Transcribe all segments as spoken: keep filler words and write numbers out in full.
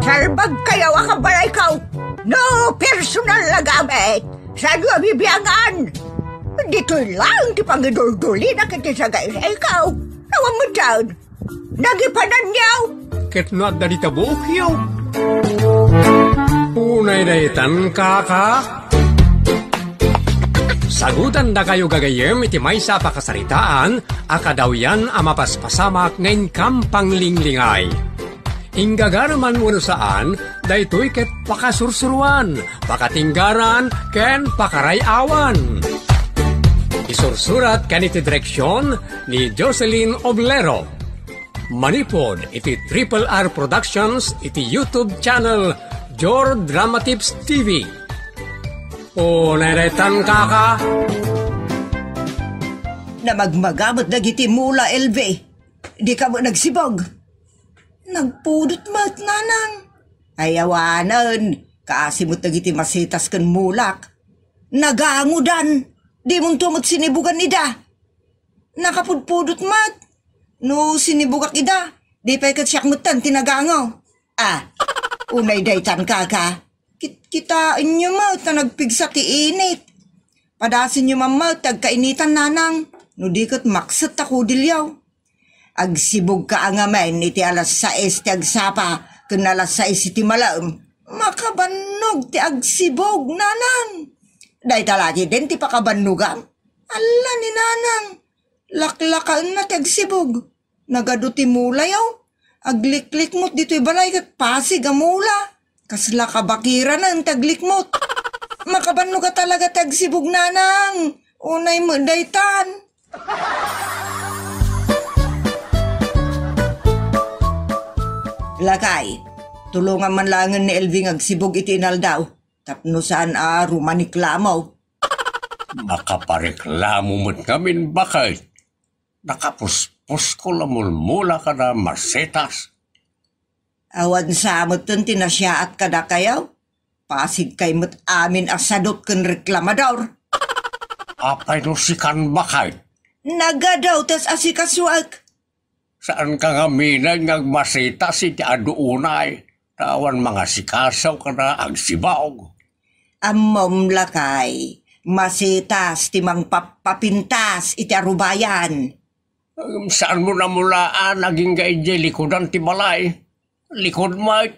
Salbagkayo a kabalayko. No personal a gamit, saanyo a bibiangan. Ditoy laeng ti pangiduldulina iti sagaysayko. Awan metten. Nagipananyo. Ket no adda dita buokyo. Unay daytan, kaka. Sagutandakayo gagayyem iti maysa a pakasaritaan a kadawyan a mapaspasamak nga inkam panglinglingay. Inggagaram man wenno saan, daytoy ket pakasursuroan, pakatinggaran, ken pakaray-awan. Isursurat ken iti direksion ni Jocelyn Oblero. Manipud iti Triple R Productions iti YouTube channel Jor Drama Tips T V. O, neretan, kaka. Namagmaga met dagiti mula, L V. Dika met nagsibug. Nagpudot met, nanang. Ay, awanen, kaasi met dagiti masetas ken mulak. Nagangodan. Dimonto met sinibugan ida. Nakapudpudot met. No sinibugak ida, di pay ket siak metten ti nagango. Ah, unay daytan, kaka. Kit-, kitaenyo met ta nagpigsa ti init. Padasenyo man met ti agkainitan, nanang. No di ket makset ta kudilyo. Agsibugka a ngamin iti alas sais ti agsapa ken alas sais iti malem. Makabannog ti agsibug, nanang. Dayta la ketdin ti pakabannogam. Alla ni nanang. Laklakaenna ti agsibug. Nagadu ti mulayo. Agliklikmot ditoy balay ket pasig a mula. Kasla kabakiranen ti aglikmot. Makabannog a talaga ti agsibug, nanang. Unay met daytan. Lakay, tulongan man laengen ni Elvie nga agsibug iti inaldaw tapno saan a rumaniklamo. Makapareklamo met ngamin, baket. Nakapuspusko la mulmula kada masetas. Awan sa metten ti nasiaat kadakayo? Pasigkay met amin a sadut ken reklamador. Apay no sikan, baket? Nagadu ti asikasuek. Saanka ngamin nga agmasetas iti adu unay, ta awan mangasikaso kada agsibug. Ammom, lakay, masetas ti mangpappapintas iti arubayan. Em, saanmo namulaan agingga idiay likudan ti balay? Likud met,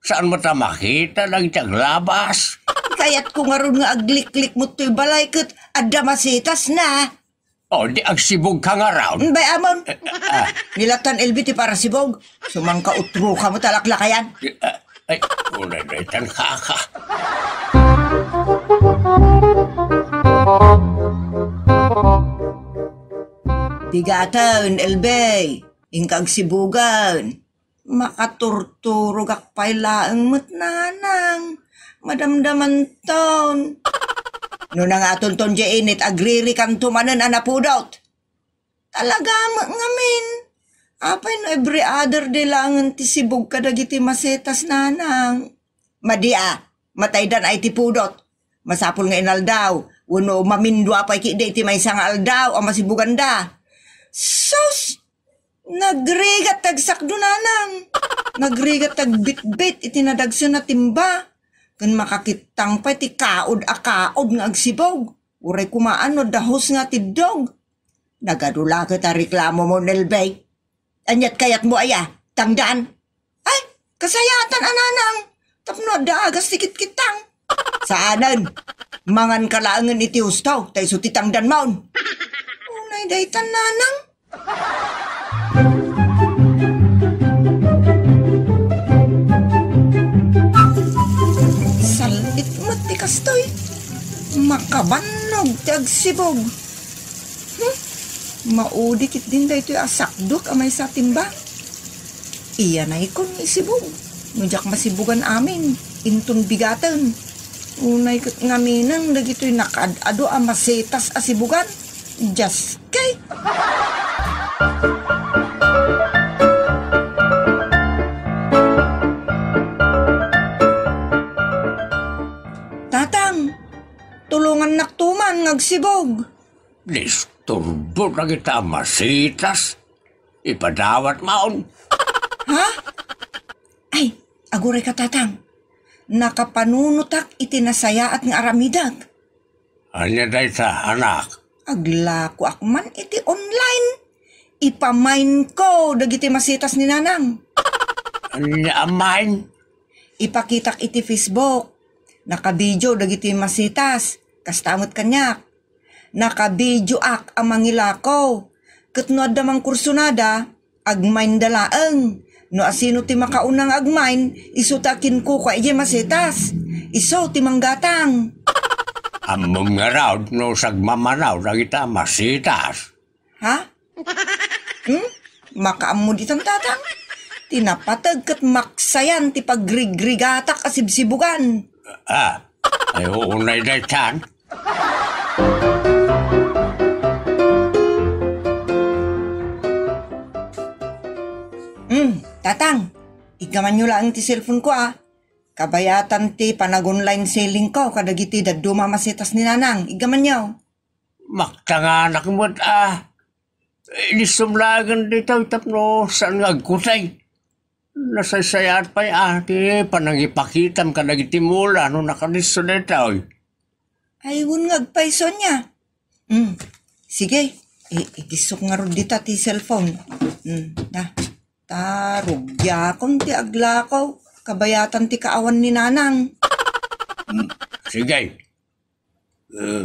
saan met a makita dagiti aglabas? Kayatko ngarud nga agliklikmo toy balay ket adda masetasna. O, di agsibugka ngarud. Bay, ammom. Eh, ah. Nilatan, Elvie, ti parasibug. Sumangka utro ka met a laklakayan. Eh, ah, ay, unay daytan, kaka. Bigaten, Elvie. Inka agsibugan. Makaturturogak pay laeng met, nanang. Madamdamanton. No nangatonton diay init, agririkanto manen a napudot. Talaga met ngamin. Apay no every other day laengen ti sibug kadagiti masetas, nanang? Madi a, mataydan ay ti pudot. Masapul nga inaldaw, wenno mamindua pay ketdi iti maysa nga aldaw a masibuganda. Sus! Nagrigat ti agsakdo, nanang. Nagrigat ti agbitbit iti nadagsen a timba. Ken makakittang pay ti kaod a kaod nga agsibug. Uray kumaan no adda hose nga atiddog. Nagadu la ket a reklamomon, Elvie. Aniat kayatmo aya? Tangdan? Ay, kasayaatan a, nanang. Tapno adda agas ti kitkittang. Saanen. Manganka laengen iti husto, ta isu ti tangdanmon. Unay daytan, nanang. Sal-it met ti kastoy. Makabannog ti agsibug. Hmm? Maudi ketdin daytoy a sakdok a maysa a timba. Iyanaykon nga isibug. No diak masibugan amin, inton bigaten. Unay ket ngaminen dagitoy nakaad-adu a masetas a sibugan. Diaskay! Tatang, tulongannakto man nga agsibug. Disturbo dagita a masetas. Ipadawatmon. Ha? Ay, Aguray ka, Tatang. Nakapanunotak iti nasayaat nga aramidek. Ania dayta, anak? Aglakoak man iti online. Ipamainko dagiti masitas ni Nanang. Ania a main? Ipakitak iti Facebook. Nakabidio dagiti masitas. Kasta met kaniak. Nakabidioak a mangilako. Ket no adda mangkursunada, agmainda laeng. No asino ti makauna nga agmain, isu ti akinkukua idiay masitas. Isu ti manggatang. Ammom ngarud no sagmamanaw dagita masitas? Ha? Hmm? Makaammo ditan, Tatang? Ti napateg ket maksayan ti pagrigrigatak a sibsibugan. Ah, ay, unay daytan. Hmm, Tatang, iggamanyo laeng ti cellphone ko, ah. Kabayatan ti panag-online selling ko kadagiti dadduma a masitas ni Nanang. Iggamanyo. Maktanganak met, ah. Inissom laengen daytoy tapno saan nga agkutay. Nasaysayaat pay, ah, ti panangipakitam kadagiti mula no nakanisso daytoy. Ay, wen nga agpayso ania. Hmm. Sige, i-, igissok ngarud dita ti cellphone. Hmm, na. Ta, rugiakon ti aglako. Kabayatan ti kaawan ni Nanang. Hmm. Sige. Eh,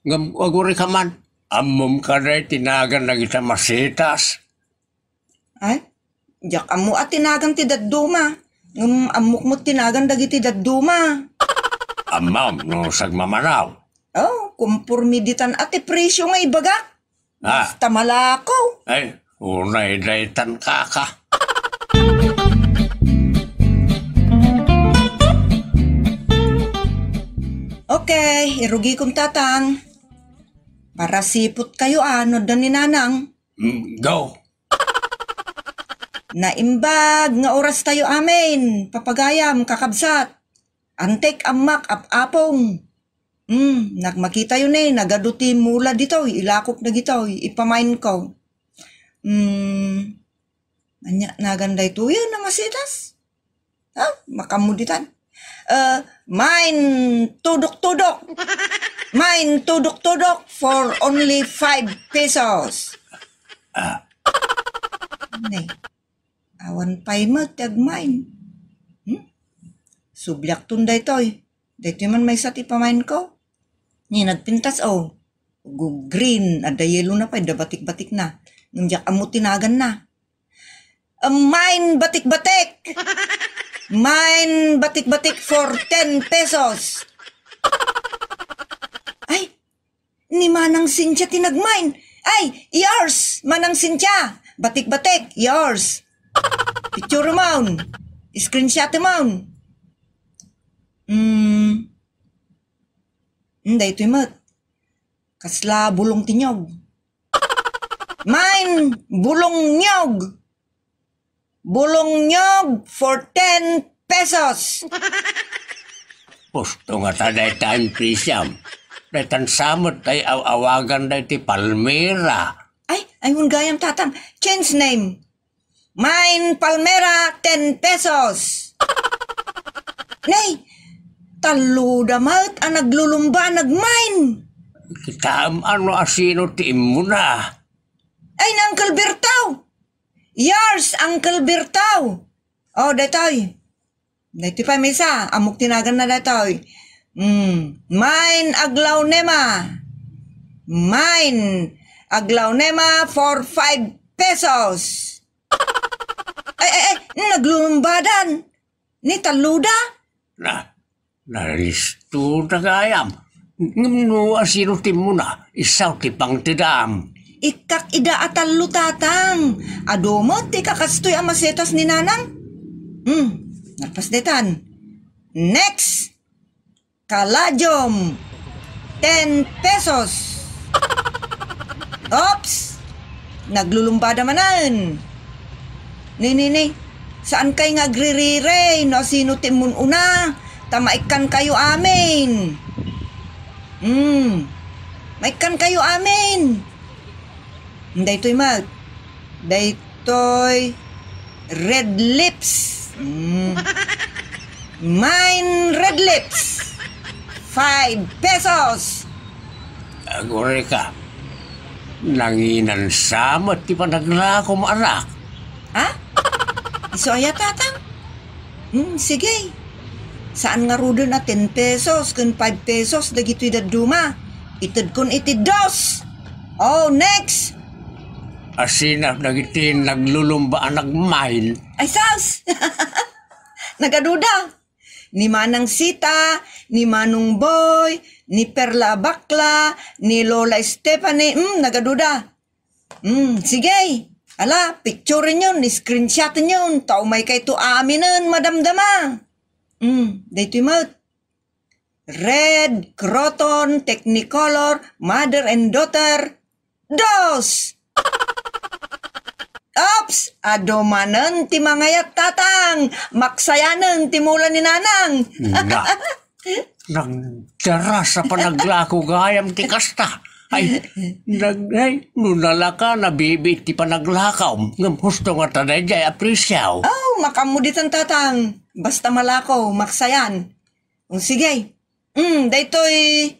ngem aguray ka man. Ammom kadi ti nagan dagita masitas? Ay, diak ammo a ti nagan ti dadduma. Ngem ammok met ti nagan dagiti dadduma. Ammom no sagmamanaw? Oh, kumporme ditan a ti presyo nga ibagak. Ah. Basta malako. Ay, unay daytan, kaka. Okay, irugikon, Tatang. Parasipot kayo, ah, no adda ni Nanang. Mm, go. Naimbag nga oras tayo amin, papagayam, kakabsat. Antek ammak, ap-apong. Hmm, nagmakitayo ne, nagadu ti mula ditoy, ilakok dagitoy, ipamainko. Hmm, ania nagan daytoy a masitas? Ha? Makaammo ditan. Eh, main tudok-tudok. Main tudok-tudok for only five pesos. Ah. Ne. Awan pay met ti agmain. Hmm? Subliakton daytoy. Daytoy man maysa ti pamainko. Ni nagpintas, oh. Gu-, green, adda yellow na pay, adda batik-batik na. Ngem diak ammo ti nagan na. Main batik-batik! Main batik-batik for ten pesos. Ay, ni Manang Cynthia ti nagmain. Ay, yours, Manang Cynthia. Batik-batik, yours. Picture maun. Screenshot maun. Hmm. Hmm, daytoy met. Kasla bulong ti nyog. Main bulong nyog. Bulong nyog for ten pesos. Pusto nga ta dayta impresiam. Daytan sa met tay aw-awagan daytoy palmera. Ay, ay, wen gayam, Tatang. Change name. Main palmera, ten pesos. Nay, tallo da met a naglulumba a nagmain. Kitaem ano a sino ti immuna. Ay, ni Uncle Berto. Yours, Uncle Berto. Oh, daytoy. Daytoy pay maysa, ammok ti naganna daytoy. Mm, main aglaw nema. Main aglaw nema for five pesos. Ay, ay, ay, naglulumbadan. Ni tallo da. Na, nalisto da gayam. Ngem no asino ti immuna, isu ti pangtedam. Ikkak ida a tallo, Tatang. Adu met ti kakastoy a masetas ni Nanang. Hmm, napas daytan. Next. Kaladium. Ten pesos. Oops. Naglulumbada manen. Ni, ni, ni. Saan kay nga agririri no asino ti immun-una? Ta maikkan kayo amin. Hmm. Maikkan kayo amin. Daytoy met. Daytoy red lips. Hmm. Mine Red Lips, five pesos. Aguray ka. Nanginansa met ti panaglakom, anak. Ha? Isu aya, Tatang? Hmm, sige. Saan ngaruden a ten pesos ken five pesos dagitoy dadduma? Itedkon iti dos. Oh, next. Asina dagiti naglulumba a nagmain. Ay, sus! Nagaduda. Ni Manang Sita, ni Manong Boy, ni Perla Bakla, ni Lola Stephanie, hmm, nagaduda. Hmm, sige. Ala, picturenyon, screenshotenyon, ta umay kayto aminen madamdama. Hmm, daytoy met. Red, Croton, Technicolor, mother and daughter. Dos! Ops! Adu manen ti mangayat, Tatang! Maksayanen ti mula ni Nanang! Na, nagdaras a panaglako gayam ti kasta. Ay, nag-, ay, no nalaka, nabibiit ti panaglakaw. Ngem husto nga ta daydiay a presyo. Oh, makammo ditan, Tatang. Basta malako, maksayan. O, sige. Mm, daytoy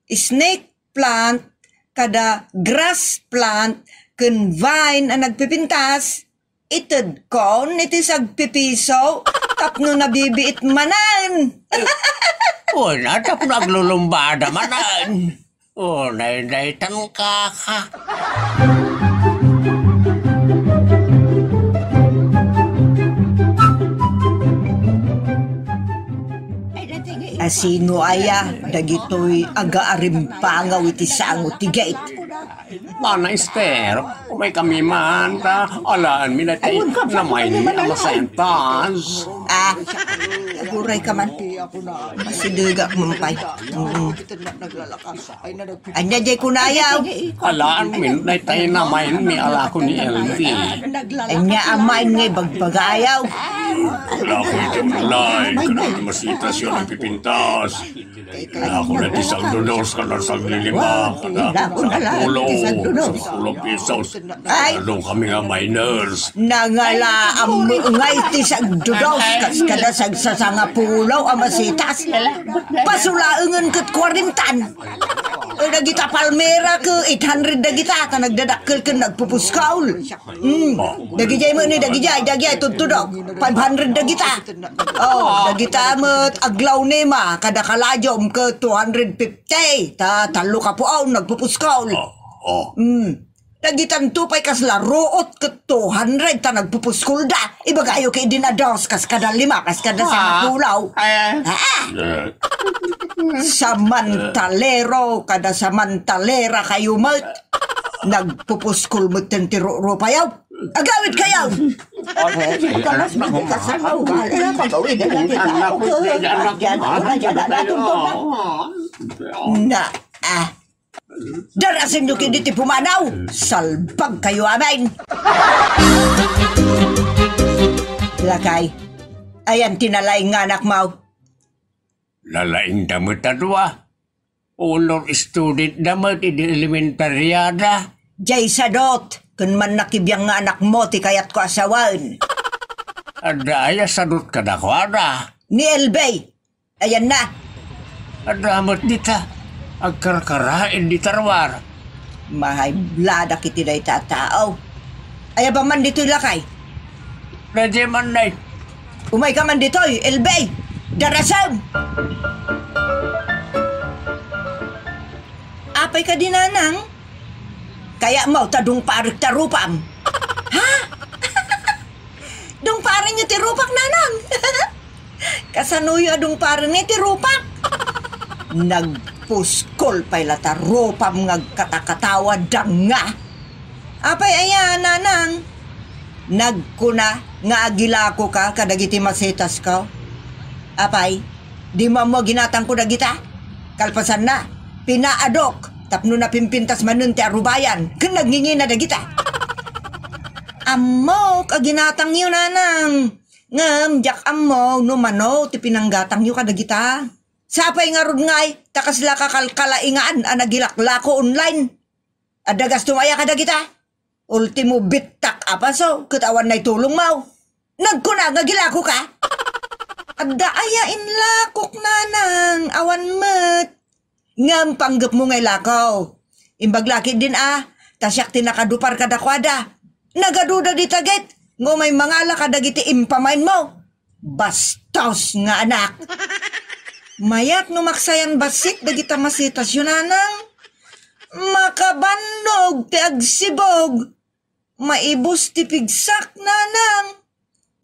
snake plant kada grass plant ken vine a nagpipintas, itedkon iti sagpipiso tapno nabibiit manen. Una, tapno aglulumbada manen. O, naydaytan, kaka. Asino aya dagitoy agaarimpanaw iti sango ti gate? Mana Ester, umay kami man, ta alaenmi daytoy namainmi a masentas. Ah, aguray ka man. Masidegak man pay. Mm. Ania jay kunayaw? Alaenmi daytoy namainmi a lako ni Elvie. Ania a main nga ibagbagayaw? Lako iti malay, kadagiti masitas nga nagpipintas. Lako na ti sagdudos, kada saglilima, kada sagpulo, sagpulo pesos. Ay! Ano kami nga minors? Nangala, ammo nga iti sagdudos, kas kada sagsasangapulo a masitas. Pasulaengen ket kuarentan. Eh, dagita palmera ket eight hundred dagita, ta nagdadakkel ken nagpupuskol. Mm. Dagijay met ni, dagijay, dagijay, tudtudok. Five hundred dagita. Oh, dagita met aglawnema, kada kalajom ket two hundred fifty. Ta, tallo ka puon, nagpupuskol. Oh, oh. Mm. Dagitanto pay kasla ruot ket two hundred ta nagpupuskolda. Ibagayo ket idi na dos, kas kada lima, kas kada sangapulo. Ah. Ah. Eh. Samantalero, kada samantalera kayo met. Nagpupuskol met ti rurupayo. Agawid kayo! Na, ah. Darasenyo ket iti pumanaw, salbag kayo amin. Lakay, ayan ti nalaing nga anakmo. Nalaingda met a dua. Honor studentda met idi elementaryada. Jay sadot, ken mannakibiang nga anakmo ti kayatko a sawen. Adda aya sadot kadakuada? Ni Elbey. Ayanna. Adda met dita. Agkarkarain dita ruar. Mahaybladak iti dayta a tao. Aya ba man ditoy lakay? Daydiay man, nay. Umayka man ditoy, Elbey! Darasem! Apay kadi, nanang? Kayatmo ta dungparek ta rupam. Ha? Dungparenyo ti rupak, nanang? Kasanoyo a dungparenmi ti rupak? Nagpuskol pay la ta rupam nga agkatakatawa, danga. Apay aya, nanang? Nagkuna nga agilakoka kadagiti masetasko. Apay, dimo ammo a ginatangko dagita? Kalpasanna, pinaadok tapno napimpintas manen ti arubayan ken nagngingina dagita. Ammok a ginatangyo, nanang. Ngem diak ammo no mano ti pinanggatangyo kadagita. Sapay ngarud ngay ta kasla kakalkalaingan a nagilaklako online. Adda gastom aya kadagita? Ultimo bittak a paso ket awan naitulongmo. Nagkuna nga agilakoka? Adda aya inlakok, nanang, awan met. Ngem panggepmo nga ilako. Imbag la ketdin a, ta siak ti nakadupar kadakuada. Nagaduda dita ket, nga umay mangala kadagiti impamaenmo. Bastos nga anak! Mayat no maksayan bassit dagita masitasyo, nanang. Makabannog ti agsibog. Maibus ti pigsak, nanang.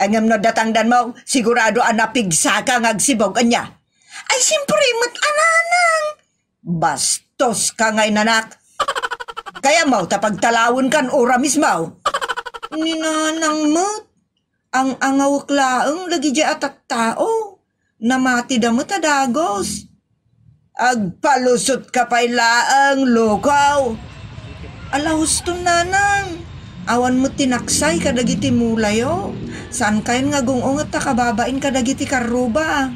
Ngem no adda tangdanmo, sigurado a napigsaka nga agsibog, ania? Ay, siempre met a, nanang. Bastos ka nga inanak. Kayatmo ta pagtalawenkan ura mismo. Ni nanang met, ang-angawek laeng dagiti a tattao. Namatida met a dagus. Agpalusot ka pay laeng, lukaw. Ala, husto, nanang. Awan met ti naksay kadagiti mulayo. Saankayon nga gung-unget ta kababain kadagiti karruba.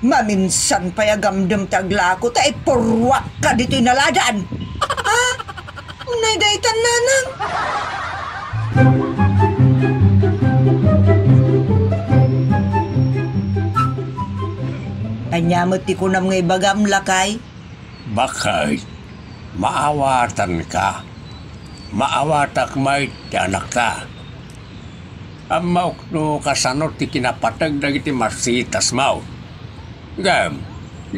Maminsan pay a gamdem ti aglako ta ipurruak ka ditoy naladan. Ha? Unay daytan, nanang. Ania met ti kunam nga ibagam, lakay? Bakit? Maawatanka. Maawatak met ti anakta. Ammaok no kasano ti kinapateg dagiti masitasmo. Ngem,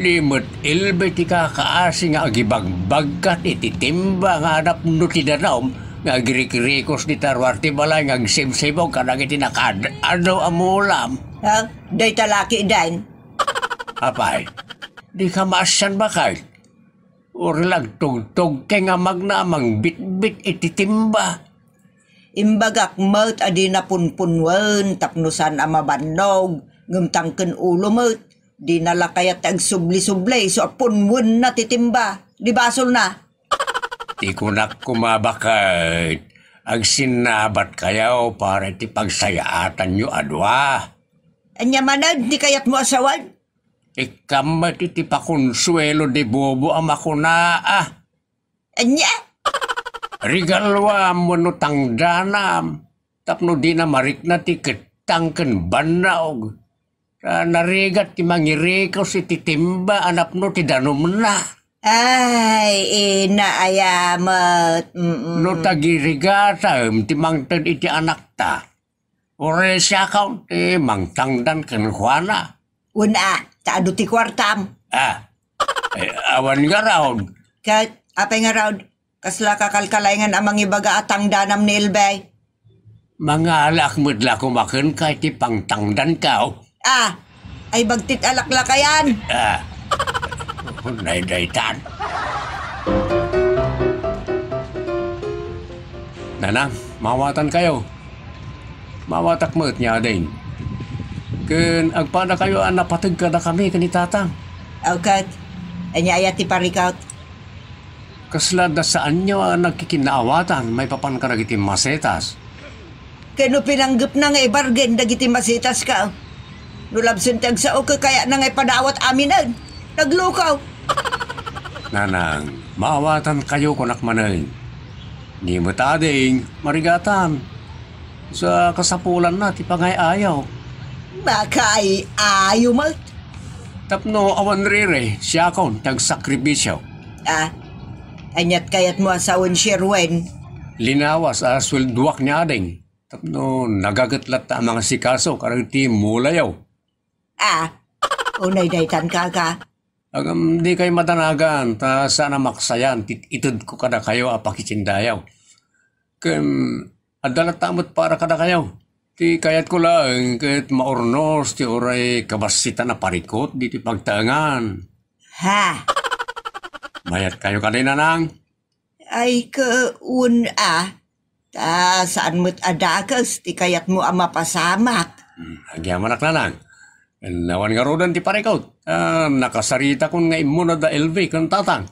ni met Elvi ti kakaasi nga agibagbagkat iti timba nga anapno ti danum nga agrikrikos dita ruar ti balay nga agsibsibog kadagiti nakaad-ado a mulam. Ha? Dayta la ketdin? Apay, dika maasian, bakit? Uray la agtugtugko nga magna a mangbitbit iti timba. Imbagak met a dina punpunwen tapno saan a mabannog, ngem tangken ulo met, dina la kayat ti agsubli-subli isu a punwenna ti timba. Di basolna? Ti kunak koma, bakit, agsinnabatkayo para iti pagsayaatanyo a dua. Ania manen ti kayatmo a sawen? Ikkam met iti pakonsuelo ni Bobo a makuna a, ania? Regaluam wenno tangdanam tapno dina marikna ti kettang ken bannog. Ta narigat ti mangirikos iti timba a napno ti danumna. Ay, ina, aya met. Mm-mm. No tagirigatam ti mangted iti anakta, uray siakon ti mangtangdan kenkuana. Wen a, ta adu ti kuartam. Ah, eh, awan ngarud. Ket, apay ngarud, kasla kakalkalaengen a mangibaga a tangdanam ni Elvi? Mangalaak met la koma kenka iti pangtangdanko. Ah, ay bagtit a laklakayan. Ah, unay daytan. Nanang, maawatankayo. Maawatak met ni ading. Ken agpadakayo a napateg kadakami ken ni tatang. Aw ket, ania aya ti parikut? Kasla adda saanyo a nagkikinnaawatan maipapan kadagiti masetas? Ken no pinanggepna nga ibargen dagiti masetasko? No labsen ti agsao ket kayatna nga ipadawat aminen. Naglukaw. Nanang, maawatankayo kunak manen. Ni met ading, marigatan. Sa kasapulanna ti pangay-ayaw. Makaay-ayo met. Tapno awan rire, siakon ti agsakribisio. Ah, aniat kayatmo a sawen, Sherwin? Linawas a sueldoak ni ading. Tapno nagaget latta a mangasikaso kadagiti mulayo. Ah, unay daytan, kaka. Ngem dikay madanagan, ta saan a maksayan ti itedko kadakayo a pakitindayaw. Ken adda latta met para kadakayo. Ti kayatko laeng ket maurnos ti uray kabassitan a parikut ditoy pagtaengan. Ha? Mayatkayo kadi, Nanang? Ay, ket wen a, ta saan met a dakes ti kayatmo a mapasamak. Hmm, agyamanak, Nanang. Awan ngaruden ti parikut. Ah, nakasaritakon nga immuna da Elvi ken tatang.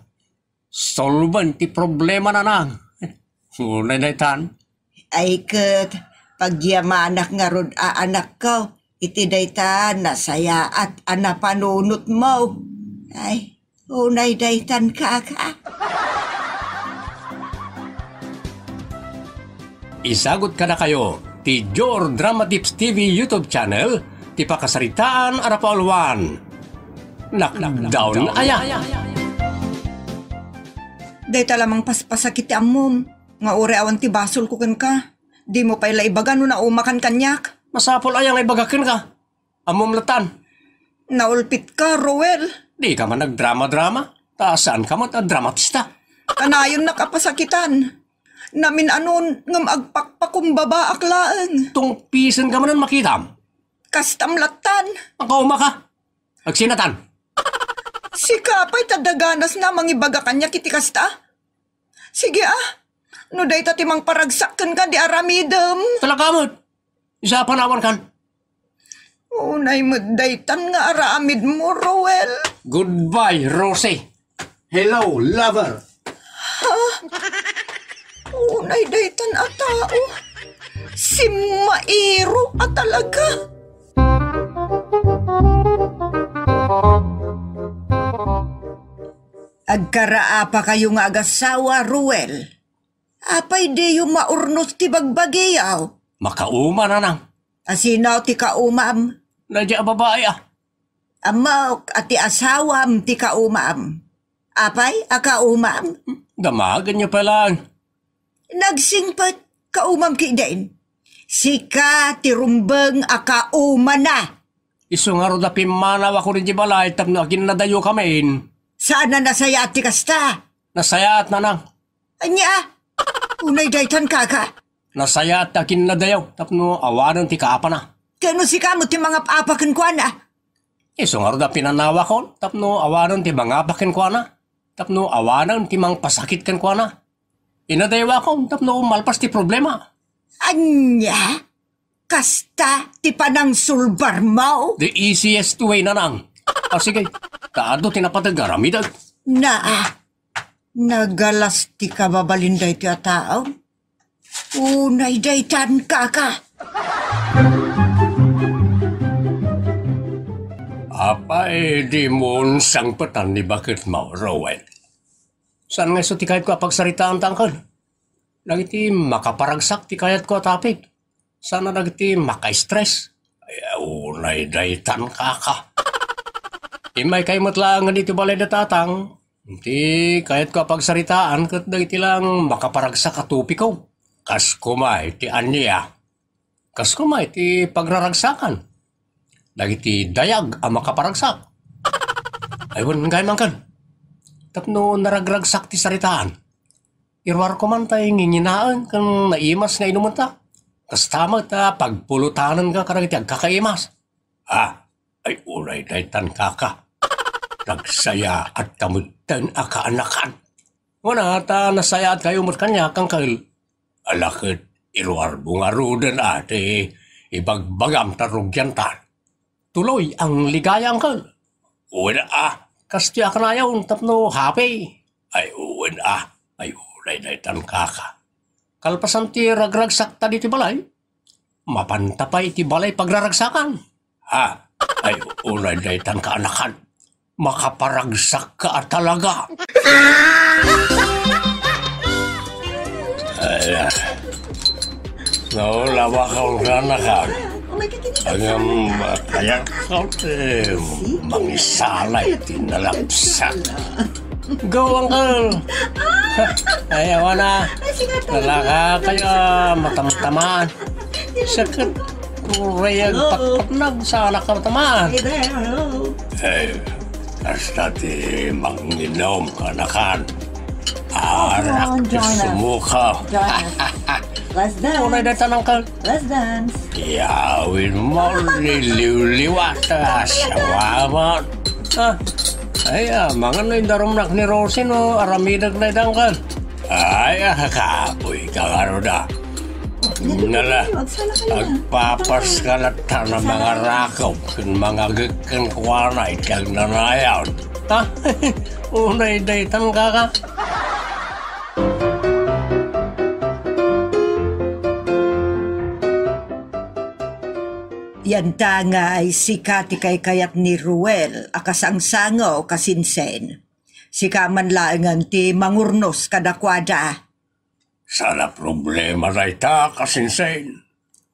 Solben ti problema, Nanang. Unay daytan. Ay ket, pagyamanak ngarud a anakko, iti dayta nasayaat a napanunotmo. Ay, unay daytan, kaka. Isagut kadakayo ti Jor Drama Tips T V YouTube channel Ti pakasaritaan a napauluan. Knockdown aya. Dayta la mangpaspasakit ti ammom, nga uray awan ti basolko kenka. Dimo pay la ibaga no naumakan kaniak. Masapul aya nga ibagak kenka? Ammom lattan. Naulpitka, Roel. Dika man nagdrama-drama, ta saanka met a dramatista. Kanayonnak a pasakitan. Namin-anon ngem agpakpakumbabaak laeng. Tungpisenka manen makitam. Kastam lattan. Makaumaka. Agsinatan. Sika pay ta daganasna mangibaga kaniak iti kasta? Sige a, no dayta ti mangparagsak kenka, di aramidem. Talaga met. Isa a panawan kan. Unay met daytan nga aramidmo, Roel. Goodbye, Rosie. Hello, lover. Ha? Unay daytan a tao. Simmairo a talaga. Agkaraapakayo nga agasawa, Ruel. Apay diyo maurnos ti bagbagiyo? Makauma, nanang. Asino ti kaumam? Nadya a babae, ah. Ammok a ti asawam ti kaumam. Apay a kaumam? Damagenyo pay laeng. Nagsingpet, kaumam ketdin. Sika ti rumbeng a kaumana. Isu ngarud a pimmanaw a kurin ti balay tapno aginnadayokamin. Saan a nasayaat ti kasta? Nasayaat, nanang. Ania? Unay daytan, kaka. Nasayaat ti aginnadayo tapno awanen ti kaapana. Ken no sika met ti mangap-apa kenkuana? Isu ngarud a pinanawakon tapno awanen ti mangapa kenkuana, tapno awanen ti mangpasakit kenkuana. Inadayawakon tapno malpas ti problema. Ania? Kasta ti panangsulbarmo? The easiest way, nanang. Ah, sige, ta adu ti napateg a aramidek. Naa, nagalas ti kababalin daytoy a tao. Unay daytan, kaka. Apay, dimo sangpetan ni baketmo, Rowen. Saan nga isu ti kayatko a pagsaritaan, tangken? Dagiti makaparagsak ti kayatko a topic. Saan a dagiti maka-stress. Ay, unay daytan, kaka. Immaykay met laeng ditoy balay da tatang. Ti kayatko a pagsaritaan ket dagiti lang makaparagsak a topiko. Kas koma iti ania? Kas koma iti pagraragsakan dagiti dayag a makaparagsak. Ay, wen, gayam angken. Tapno naragragsak ti saritaan. Iruarko man tay nginginaen ken naimas nga inumenta. Kasta met a pagpulotanenka kadagiti agkakaimas. Ah, ay, unay daytan, kaka. Nagsayaat ka metten a kaanakan. Wen a, ta nasayaat kayo met kaniak, angkel. Ala ket iruarmo ngaruden a ti ibagbagam ta rugiantan. Tuloy ang ligaya, angkel. Wen a, kastoy a kanayon tapno happy. Ay, wen a, ay, unay daytan, kaka. Kalpasan ti ragragsakta ditoy balay, mapanta pay iti balay pagraragsakan. Ha? Ay, unay daytan, kaanakan. Makaparagsakka a talaga. Ay, ah. No, lawak ang kaanakan. Agam, ah, kaya ko, eh, mangisalay ti nalapsak. Go, uncle! Ayaw na. Nalaka kayo, matamtamaan. Sakit. Uray, agpatpatnag sa anak ka tamaan. Hey there, hello. Eh, kasta ti manginom, kaanakan. Arak ti sumukaw. Last dance. Unay daytan, uncle. Last dance. Yawin mo, liliw-liwat, ah, sawamat. Ah, ay, ah, mangan no indarumnak ni Rosie, no, aramidek na idangkan. Ay, ah, kapoy ka nga, Roda. Nala, agpapas ka latta na mga rakop, ken mga gekkan kuana, iti agnanayon. Ha? Unay daytan, kaka? Yantangay, sika ti kaykayat ni Ruel a kasangsango, kasinsen. Sika man laengen ti mangurnos kadakuada. Saan a problema dayta, kasinsen.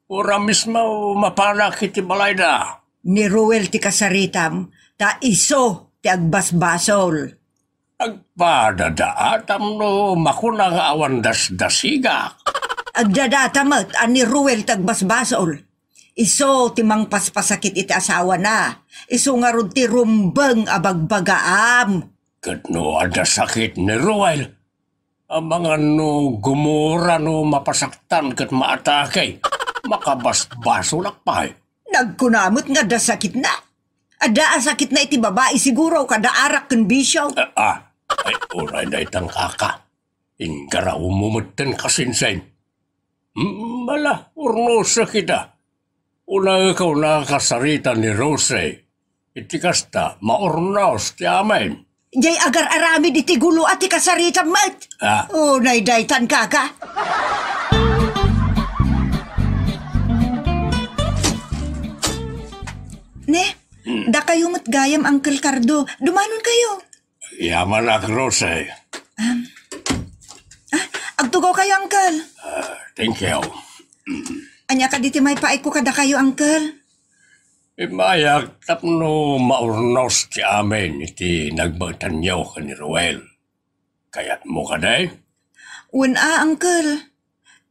Uray mismo mapanak iti balayda. Ni Ruel ti kasaritam, ta isu ti agbasbasol. Agpadadaat tapno makuna nga awan dasdasigak. Agdadata met a ni Ruel ti agbasbasol. Isu ti mangpaspasakit iti asawana. Isu ngarud ti rumbeng a bagbagaam. Ket no adda sakit ni Ruel, amangan no gumura no mapasaktan ket maatake, makabasbasolak pay. Nagkuna met nga adda sakitna. Adda a sakitna iti babai siguro, kada arak ken bisio. Ah, ah. Ay, uray daytan, kaka. Inggaraw mo metten kasinsin. Mm, ala, urnosek ita. Unaekaw nakasarita ni Rose. Iti kasta, maurnos ti amin. Jay agar-aramid iti gulo a ti kasaritam met. Ah. Unay daytan, kaka. Ne, Hmm. dakayo met gayam, Uncle Cardo. Dumanon kayo. Yamanak, Rose. Um, ah, agtugaw kayo, Uncle. Ah, thank you. Ania kadi ti maipaayko kadakayo, Uncle? Immayak tapno maurnos ti amin iti nagbaetanyo ken ni Ruel. Kayatmo kadi? Wen a, Uncle.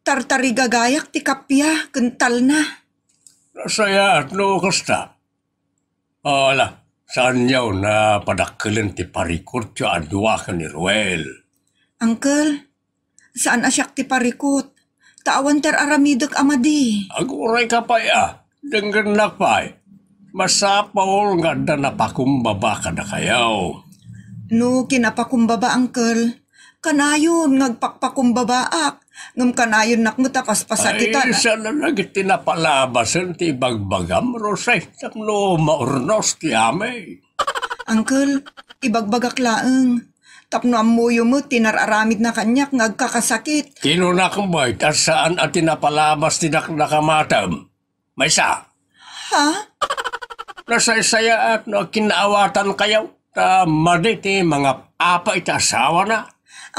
Tartarigagayak ti kappia ken talna. Nasayaat no kasta. Ala, saanyo a padakkelen ti parikutyo a dua ken ni Ruel? Uncle, saan a siak ti parikut, ta awan ti ar-aramidek a madi. Aguray ka pay a, denggennak pay. Masapul nga adda napakumbaba kadakayo. No kinapakumbaba, Uncle, kanayon nga agpakpakumbabaak, ngem kanayonnak met a paspasakitan. Ay, saan a dagiti napalabasen ti ibagbagam, Rose, tapno maurnos ti amin. Uncle, ibagbagak laeng. Tapno ammoyo met ti nar-aramidna kaniak nga agkakasakit. Kinunak met a saan a ti napalabas ti dakdakamatem. Maysa. Ha? Nasaysayaat no agkinnaawatan kayo, ta madi ti mangap-apa iti asawana.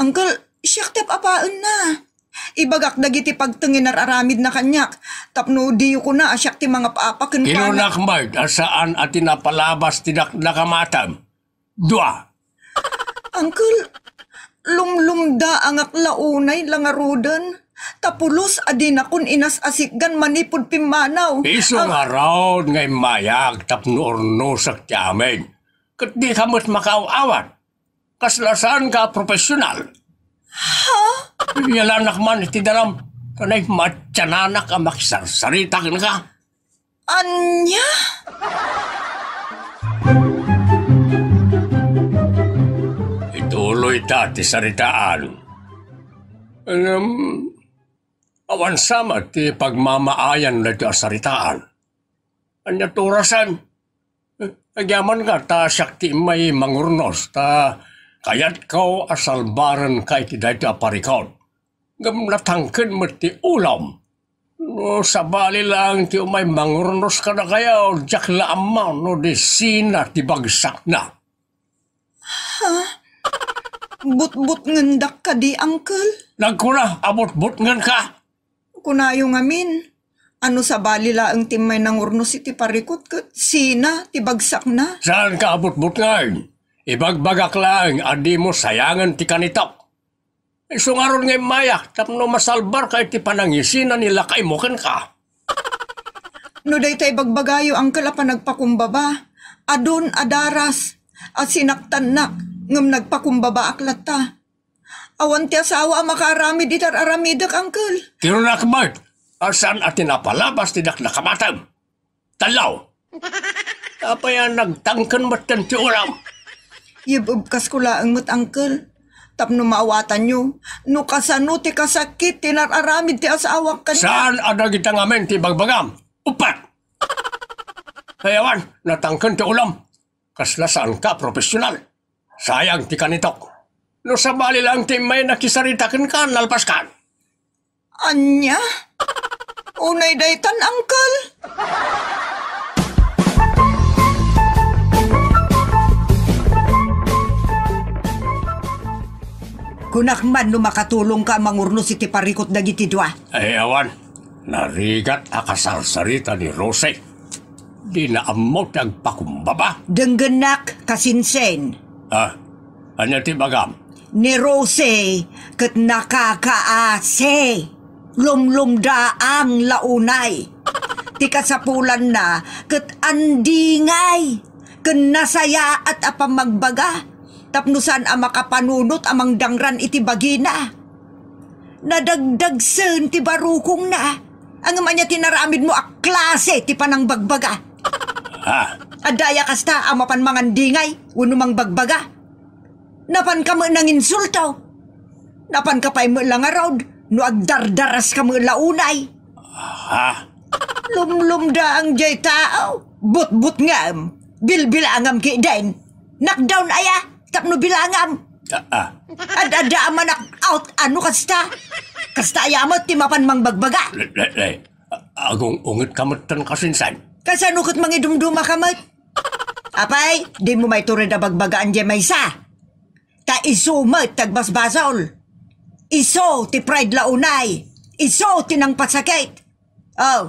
Uncle, siak ti ap-apaenna. Ibagak dagiti pagteng nga nar-aramidna kaniak, tapno diyo kuna a siak ti mangap-apa kenkuana. Kinunak met a saan a ti napalabas ti dakdakamatem. Dua. Uncle, lumlumdaangak la unay la ngaruden, ta pulos a dinakon inas-asitgan manipud pimmanaw. Isu Ang- ngarud nga immayak tapno urnosek ti amin. Ket dika met makaaw-awat. Kasla saanka a profesional. Ha? Yalanak man iti danam, kanay matiananak a makisarsarita kenka. Ania? Ituloy ta ti saritaan. Ngem, awan sama ti pagmamaayan daytoy a saritaan. Ania ti orasen? Agyaman nga ta siak ti immay mangurnos, ta kayatko a salbarenka iti daytoy a parikut. Ngem natangken met ti ulom. No sabali laeng ti umay mangurnos kadakayo, diak la ammo no di sina ti bagsakna. Ha? Butbutngendak kadi, Uncle? Nagkuna a butbutngenka? Kunayo ngamin, ano sabali laeng ti immay nangurnos iti parikut ket sina ti bagsakna? Saanka a butbutngen? Ibagbagak laeng a dimo sayangen ti kanitok. Isu ngarud nga immayak tapno masalbarka iti panangisina ni lakaymo kenka. No dayta ibagbagayo, Uncle, a panagpakumbaba, adun a daras a sinaktannak ngem nagpakumbabaak latta. Awan ti asawa a makaaramid iti ar-aramidek, Uncle. Kinunak met a saan a ti napalabas ti dakdakamatem. Tallo. Apay a nagtangken metten ti ulam? Yeb-ebkasko laeng met, Uncle, tapno maawatanyo no kasano ti kasakit ti nar-aramid ti asawak kaniak. Saan a dagita ngamin ti ibagbagam? Uppat! Ay awan, natangken ti ulam. Kasla saanka a profesional. Sayang ti kanitok. No sabali laeng ti immay nakisarita kenka, nalpaskan. Ania? Unay daytan, Uncle? Kunak man no makatulongka a mangurnos iti parikut dagiti dua. Ay, awan. Narigat a kasarsarita ni Rose. Dina ammo ti agpakumbaba. Denggennak, kasinsin. Ah, ania ti bagam? Ni Rosie ket nakakaasi. Lumlumdaang la unay. Ti kasapulanna ket andingay ken nasayaat a pammagbaga tapno saan a makapanunot a mangdangran iti bagina. Nadagdagsen ti barukongna. Ngem ania ti naramidmo a klase ti panangbagbaga? Ha? Adda aya kasta a mapan mangandingay wenno mangbagbaga? Napanka met nanginsulto. Napanka pay met la ngarud no agdardaraska met la unay. Ha? Lumlumdaang jay tao. Butbutngem. Bilbilangam ketdin. Knockdown aya tapno bilangam. Ah, ah. Ad-adda a ma-knock out a no kasta. Kasta aya met ti mapan mangbagbaga. Le, le, le. Agung-ungetka metten, kasinsin. Kasano ket mangidumdumaka met? Apay, dimo maitured a bagbagaan jay maysa. Ta isu met ti agbasbasol. Isu ti pride la unay. Isu ti nangpasakit. Oh,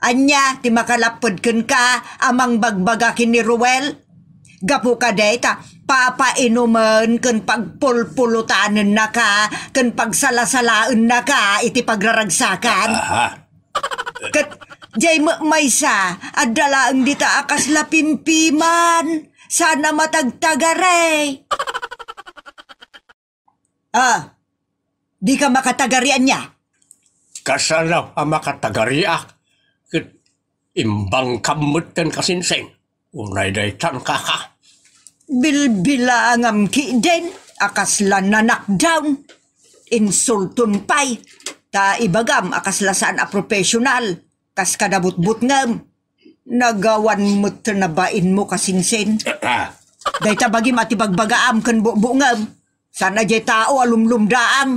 ania ti makalapped kenka a mangbagbaga ken ni Ruel? Gapu kadi ta papainumen ken pagpulpulutanennaka ken pagsalasalaennaka iti pagraragsakan? Aha. Ket jay met maysa, adda laeng dita a kasla pimpiman, saan a matagtagari. Ah, dika makatagari ania? Kasano a makatagariak? Ket imbangkam metten, kasinsin. Unay daytan, kaka. Bilbilangam ketdin a kasla na-knockdown. Insultom pay. Ta ibagam a kasla saan a professional. Kas kada butbutngem. Nagawan met ti nabainmo, kasinsin. Ah. Dayta bagim a ti bagbagaam ken bukbukngem. Saan a jay tao a lumlumdaang.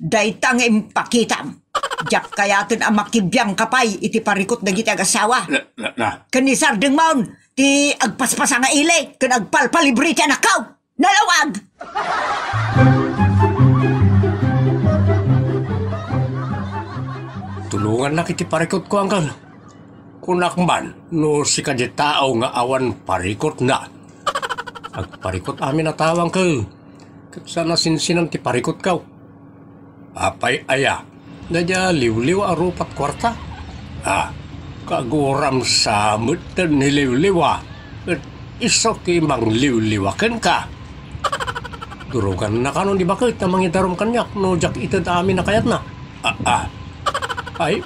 Dayta nga impakitam. Diak kayaten a makibiangka pay iti parikut dagiti agasawa. Na, na, na. Ken isardengmon ti agpaspasa nga ili ken agpalpalibre ti anakko. Nalawag! Tulongannak iti parikutko, angkel. Kunak man no sika ti tao nga awan parikutna. Agparikut amin a tao, angkel. Ket saan a sinsinan ti parikutko. Apay aya? Daydiay a liwliwa a rupat kuarta? Ah, kaguram sa metten ni liwliwa. Ket isu ti mangliwliwa kenka. Duroganna kano ni baket a mangidarum kaniak no diak ited amin a kayatna. Ah, ah. Ay,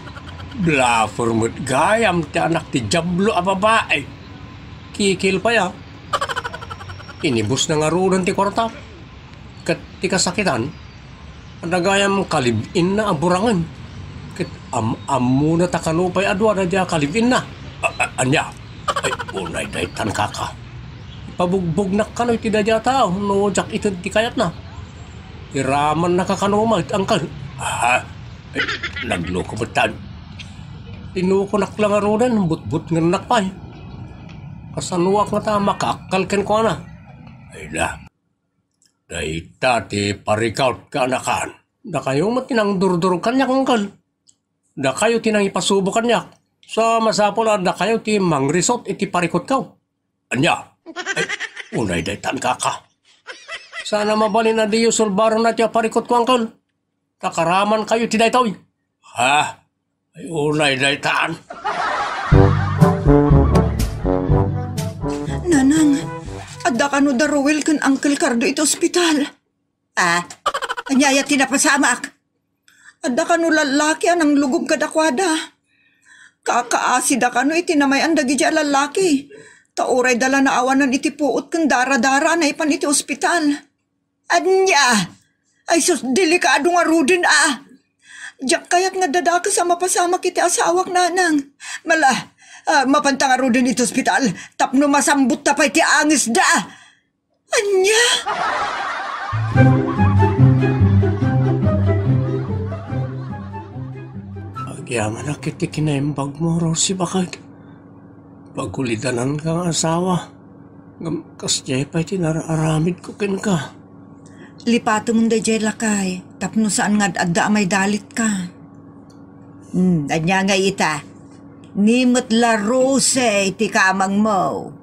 bluffer met gayam ti anak ti Diablo a babai. Kikil pay a. Inibusna ngaruden ti kuarta. Ket ti kasakitan, adda gayam kalib-inna a burangen. Ket am-ammona ta kano pay a dua daydiay a kalib-inna. A-, a-, ania? Ay, unay daytan, kaka. Ipabugbognak kano iti daydiay a tao no diak ited ti kayatna. Iramannaka kano met, angkel. Ha? Ay, nagloko metten. Tinukonak la ngaruden, butbutngennak pay. Kasanoak ngata a makaakkal kenkuana? Ay na. Dayta ti parikut, kaanakan. Dakayo met ti nangdurdurog kaniak, angkel. Dakayo ti nangipasubo kaniak. Sa masapul a dakayo ti mangrisut iti parikutko. Ania? Ay, unay daytan, kaka. Saan a mabalin a diyo sulbaronna ti aparikutko, angkel. Ta karamankayo ti daytoy. Ha? Ay, unay daytan. Nanang, adda kano da Ruel ken Uncle Cardo iti ospital? Ah, ania aya ti napasamak? Adda kano lallaki a nanglugom kadakuada. Kakaasida kano iti namay-an dagiti a lallaki. Ta uray da la naawanan iti puot ken daradara a naipan iti ospital. Ania? Ay sus, delikado ngaruden a. Diak kayat nga dadakes a mapasamak iti asawak, nanang. Mala, ah, mapanta ngaruden iti ospital tapno masambotta pay ti angesda. Ania? Agyamanak iti kinaimbagmo, Rosie, baket. Pagulidananka nga asawa. Ngem kasdiay pay ti nar-aramidko kenka. Lipatem daydiay, lakay, tapno saan nga ad-adda a maidalitka. Hmm, ania ngay ita? Ni met la Rose ti kamangmo.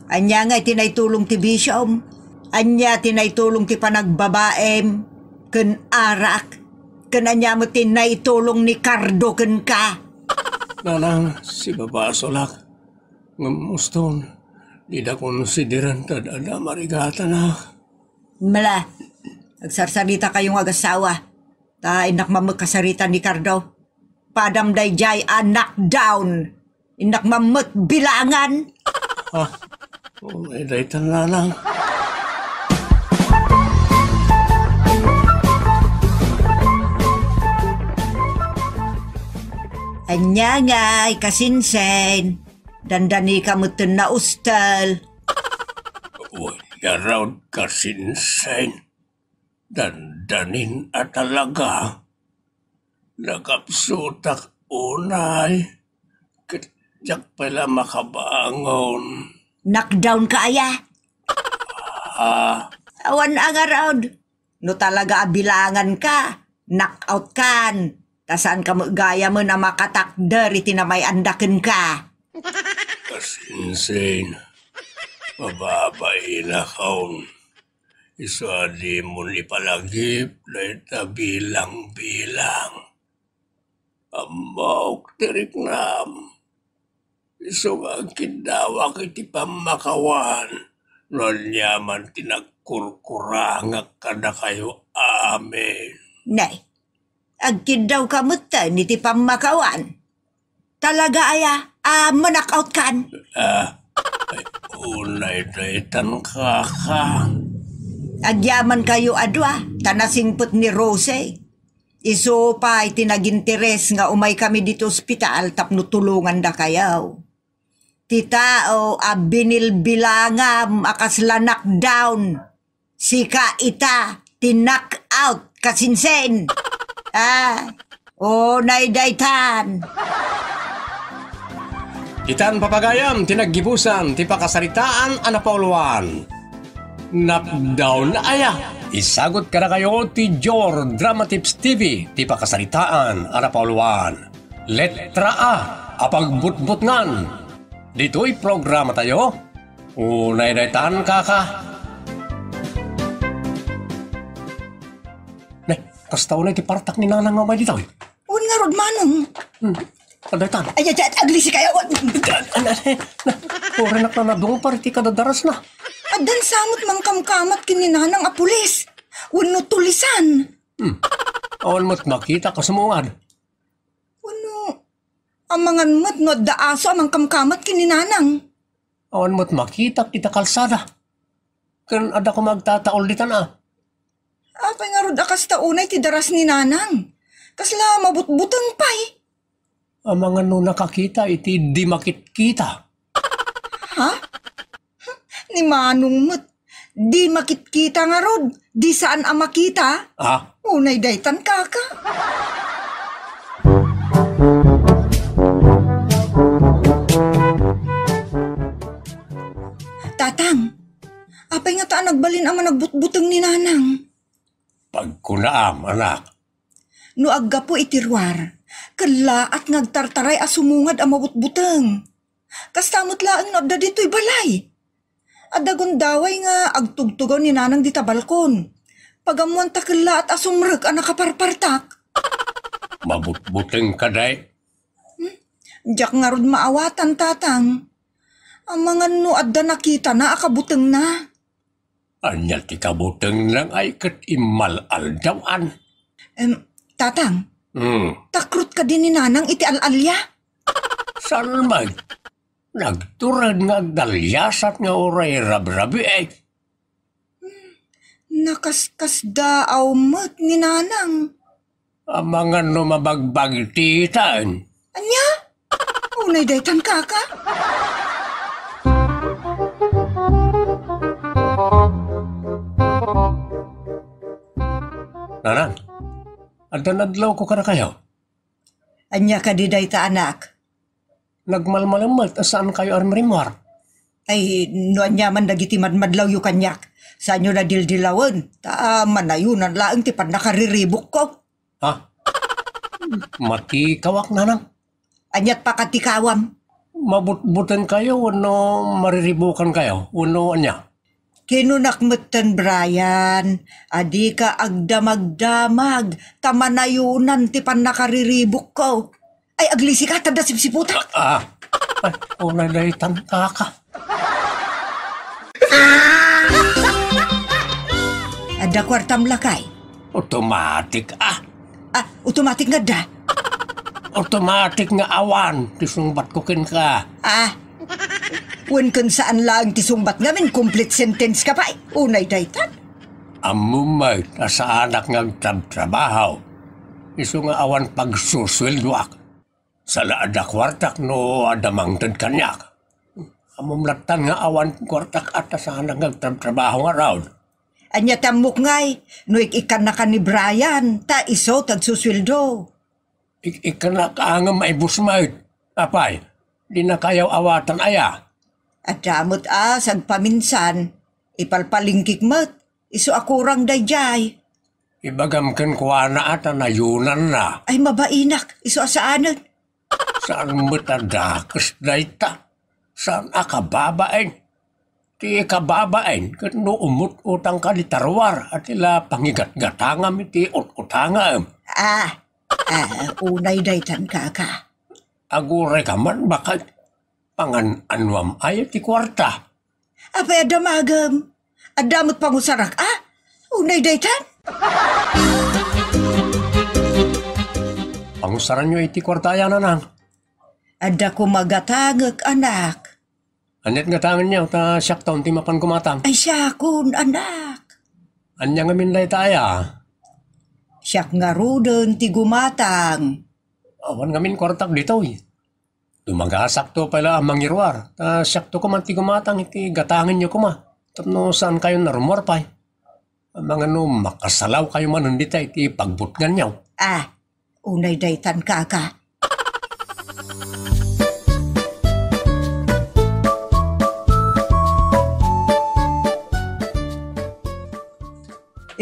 Ania ngay ti naitulong ti bisiom? Ania ti naitulong ti panagbabaem ken arak? Ken ania met ti naitulong ni Cardo kenka? Nanang, sibabasolak. Ngem uston, dida konsideran ta adda marigatanak. Mala, agsarsarita kayo nga agasawa. Ta innak mamekasarita ni Cardo. Padam daydiay a knockdown. Innak mammet bilangan. Ah, oh, eh, daytan na lang. Ania ngay, kasinsen? Dandani ka metten na ustel. Wen, ngarud, kasinsen. Dandanin a talaga. Nakapsutak unay. Ket diak pay la makabangon. Knockdown ka aya? Ah. Awan a ngarud. No talaga a bilangan ka, knock out kan. Ta saan ka met gayamen a makatakder iti namay-anda kenka. Kasinsin, mababainak on. Isu a dimon ipalagip dayta bilang-bilang. Ammok ti riknam. Isu nga agkiddawak iti pammakawan, no aniaman ti nagkurkurangak kadakayo amin. Nay, agkiddawka metten iti pammakawan. Talaga aya a ma-knock out kan? Ah, ay, unay daytan, kaka. Agyaman kayo a dua, ta nasingpet ni Rose. Isu pay ti naginteres nga umay kami ditoy ospital tapno tulongandakayo. Ti tao a binilbilangam a kasla knockdown, sika ita ti knock out, kasinsin. Ah, unay daytan. Ditan, papagayam, ti naggibusan ti pakasaritaan a napauluan. Knockdown aya? Isagut kadakayo ti Jor Drama Tips T V ti pakasaritaan a napauluan. Letra A, a pagbutbutngan. Ditoy programatayo, unay daytan, kaka. Ne, kasta unay ti partak ni Nanang nga umay ditoy. Wen ngarud, Manong. Hmm. Adaytan. Ay, ay, ay, aglisi kayo. An-, an-, an-, na, uray nak na nadungpar iti kadadarasna. Addan sa met mangkamkamat ken ni Nanang a pulis. Wenno tulisan. Hmm. Awan met makita a sumungad. Wenno, amangan met no adda aso a mangkamkamat ken ni Nanang. Awan met makita ita kalsada. Ken adda koma agtataul ditan a. Apay ngarud a kasta unay ti daras ni Nanang? Kasla mabutbuteng pay. Amangan no nakakita iti di makitkita. Ha? Ni Manong met. Di makitkita ngarud. Di saan a makita. Ah? Unay daytan, kaka. Tatang, apay ngata a nagbalin a managbutbuteng ni Nanang? Pagkunaam, anak. No aggapu iti ruar, kellaat nga agtartaray a sumungad a mabutbuteng. Kasta met laeng no adda ditoy balay. Adda gundaway nga agtugtugaw ni Nanang dita balkon. Pagammoan ta kellaat a sumrek a nakaparpartak. Mabutbuteng kadi? Hmm? Diak ngarud maawatan, Tatang. Amangan no adda nakitana a kabutengna. Ania ti kabutengna ngay ket immal-aldawan? Em, Tatang, Hmm. takrot kadi ni Nanang iti al-alia? Salmag, nagtured nga agdaliasat nga uray rabrabii. Nakaskasdaaw met ni Nanang. Amangan no mabagbagtitan. Ania? Unay daytan, kaka? Nanang, adda nadlawko kadakayo. Ania kadi dayta, anak? Nagmalmalem met a saankayo a rimrimmuar. Ay, no aniaman dagiti madmadlawyo kaniak, saanyo la dildilawen, ta manayonan laeng ti pannakariribukko. Ha? Matikawak, Nanang. Aniat pakati kawam? Mabutbutenkayo wenno mariribukankayo wenno ania? Kinunak metten, Brian, a dika agdamagdamag ta manayunan ti pannakariribukko. Ay, aglisi ka, tadda sipsiputak. Ah, ah. Ay, unay daytan, kaka. Adda kuartam, lakay? Automatic, ah. Ah, automatic nga adda? Automatic nga awan ti sungbatko kenka. Ah, wen ken saan laeng ti sungbat ngamin, complete sentence ka pay. Unay daytan. Ammom met a saanak nga agtrabtrabaho. Isu nga awan pagsusueldoak. Saan a adda kuartak no adda mangted kaniak. Ammom lattan nga awan kuartak a ta saanak nga agtrabtrabaho ngarud. Ania ti ammok ngay, no ik-ikkannaka ni Brian, ta isu ti agsusueldo. Ik-ikkannak a ngem maibus met. Apay, dinakayo awatan aya? Adda met a sagpaminsan, ipalpalingkik met, isu a kurang daydiay. Ibagam kenkuana a ta nayunanna. Ay, mabainak, isu a saanen. Saan met a dakes dayta? Saan a kababain? Ti kababain, ket no umut-utangka ni Tarwar, a ti la pangigatgatangam iti ut-utangam. Ah, ah, unay daytan, kaka. Aguray ka man, baket. Pangan-anuam aya ti kuarta? Apay a damagem? Adda met pangusarak, a? Unay daytan? Pangusaranyo iti kuarta aya, nanang? Adda koma gatangek, anak. Aniat gatangenyo, ta siakton ti mapan gumatang? Ay, siakon, anak. Ania ngamin dayta aya? Siak ngaruden ti gumatang. Awan ngamin kuartak ditoy. Dumagasakto pay la a mangiruar, ta siakto koma ti gumatang iti gatangenyo koma, tapno saankayon a rumuar pay. Amangan no makasalawkayo manen dita iti pagbutnganyo. Ah, unay daytan, kaka.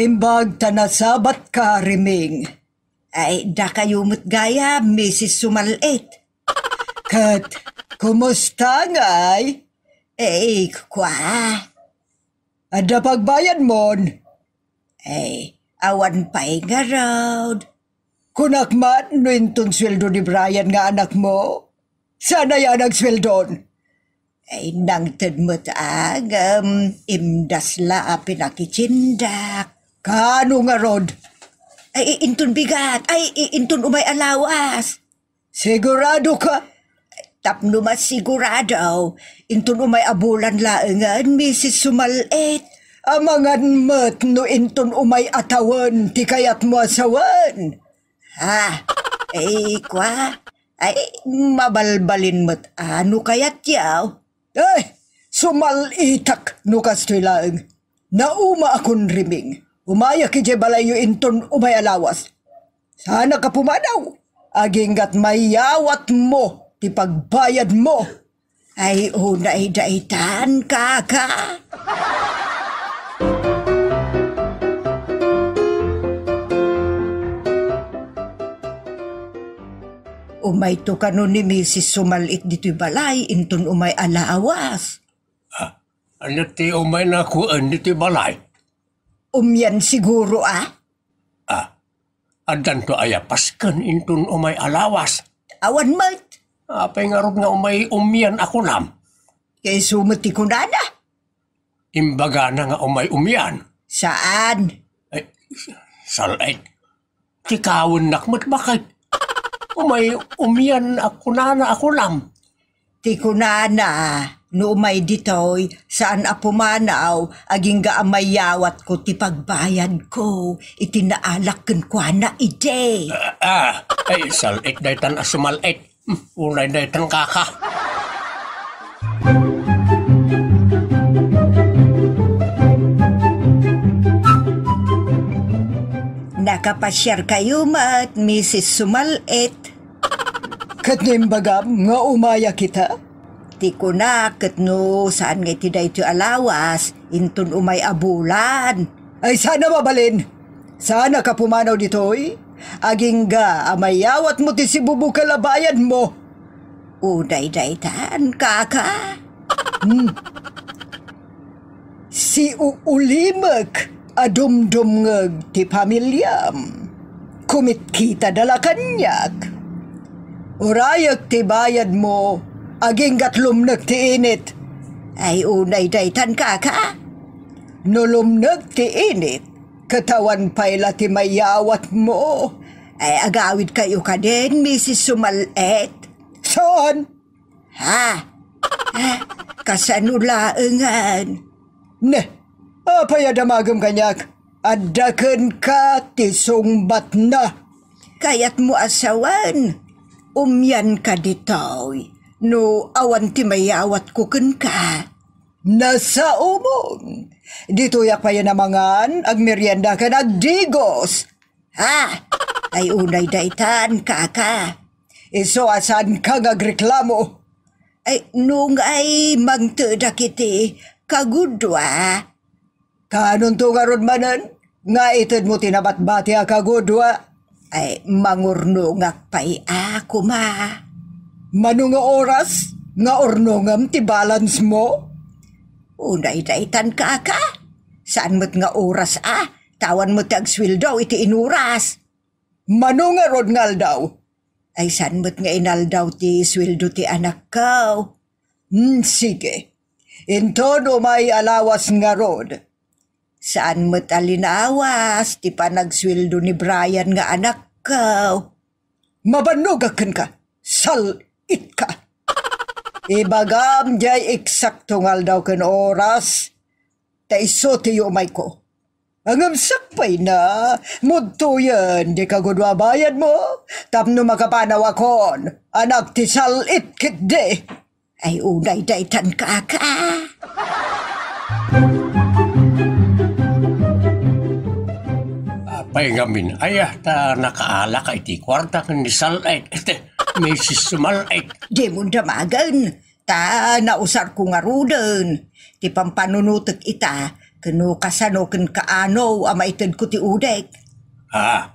Imbag ta nasabatka, Riming. Ay, dakayo met gayam, Misis Sumal-et. Ket, kumusta ngay? Eh, kua. Adda pagbayadmon? Eh, awan pay ngarud. Kunak man no inton sueldo ni Brian nga anakmo? Saan aya a nagsueldon? Ay, nangted met a ngem imdas la a pinakitindak. Kaano ngarud? Ay, i-, inton bigat. Ay, i-, inton umay a lawas. Sigurado ka? Tapno masigurado, inton umay a bulan laengen, Misis Sumal-et. Amangan met no inton umay a tawen ti kayatmo a sawen. Ha? Ay, kua? Ay, mabalbalin met a no kayatyo. Ay, sumal-itak no kastoy laeng. Naumaakon, Riming. Umayak idiay balayyo inton umay a lawas. Saanak a pumanaw. Agingga't mayawatmo ti pagbayadmo. Ay, unay daytan, kaka. Umayto kano ni Misis Sumal-et ditoy balay inton umay a lawas. Ah, ania ti umayna kuen ditoy balay? Umian siguro, a? Ah, addanto aya pasken inton umay a lawas? Awan met. Apay ngarud nga umay umian a kunam? Kay isu met ti kunana. Imbagana nga umay umian. Saan? Ay, sal-, ay, ti kawennak met, baket. Umay umian a kunana a kunam. Ti kunana, no umay ditoy, saan a pumanaw, agingga a mayawatko ti pagbayadko iti naalak kenkuana idi. Ah, ah, ay, sal-et daytan a sumal-et. Hmm, unay daytan, kaka. Nakapasiarkayo met, Misis Sumal-et. Ket no imbagam nga umayak ita? Ti kunak, ket no saan nga iti daytoy a lawas, inton umay a bulan. Ay, saan a mabalin? Saanak a pumanaw ditoy? Agingga a mayawatmo ti sibubukel a bayadmo. Unay daytan, kaka. Hmm. Siuulimek a dumdumngeg ti familiam. Kumitkita da la kaniak. Urayek ti bayadmo, agingga't lumnek ti init. Ay, unay daytan, kaka. No lumnek ti init, ket awan pay la ti mayawatmo. Ay, agawidkayo kadin, Misis Sumal-et. Saan? Ha? Ha? Kasano laengen? Ne, apay a damagem kaniak? Adda kenka ti sungbatna. Kayatmo a sawen, umianka ditoy no awan ti mayawatko kenka. Nasaomon! Ditoyak pay a namangan, agmerienda ken agdigos. Ha? Ay, unay daytan, kaka. Isu a saanka nga agreklamo. Ay, nungay mangtedak iti kagudua. Kaanonto ngarud manen nga itedmo ti nabatbati a kagudua? Ay, mangurnongak pay a koma. Mano nga oras nga urnongem ti balance mo? Unay daytan, kaka. Saan met nga oras a, ta awan met ti agsueldo iti inuras. Mano ngarud nga aldaw? Ay, saan met nga inaldaw ti sueldo ti anakko? Hmm, sige. Inton umay a lawas ngarud. Saan met a linawas ti panagsueldo ni Brian nga anakko. Mabannogak kenka, sal-itka. Ibagam diay eksakto nga aldaw ken oras, ta isu ti yumayko. Ngem sakbayna, mudtoyen di kagudua bayadmo, tapno makapanawakon, anak ti sal-it ketdi. Ay, unay daytan, kaka. Apay ngamin, aya, ta nakaalaka iti kuarta ken ni Sal-et, iti Misis Sumal-et. Dimon damagen, ta nausarko ngaruden ti pampanunotek ita, ken no kasano ken kaano a maitedko ti udek. Ah.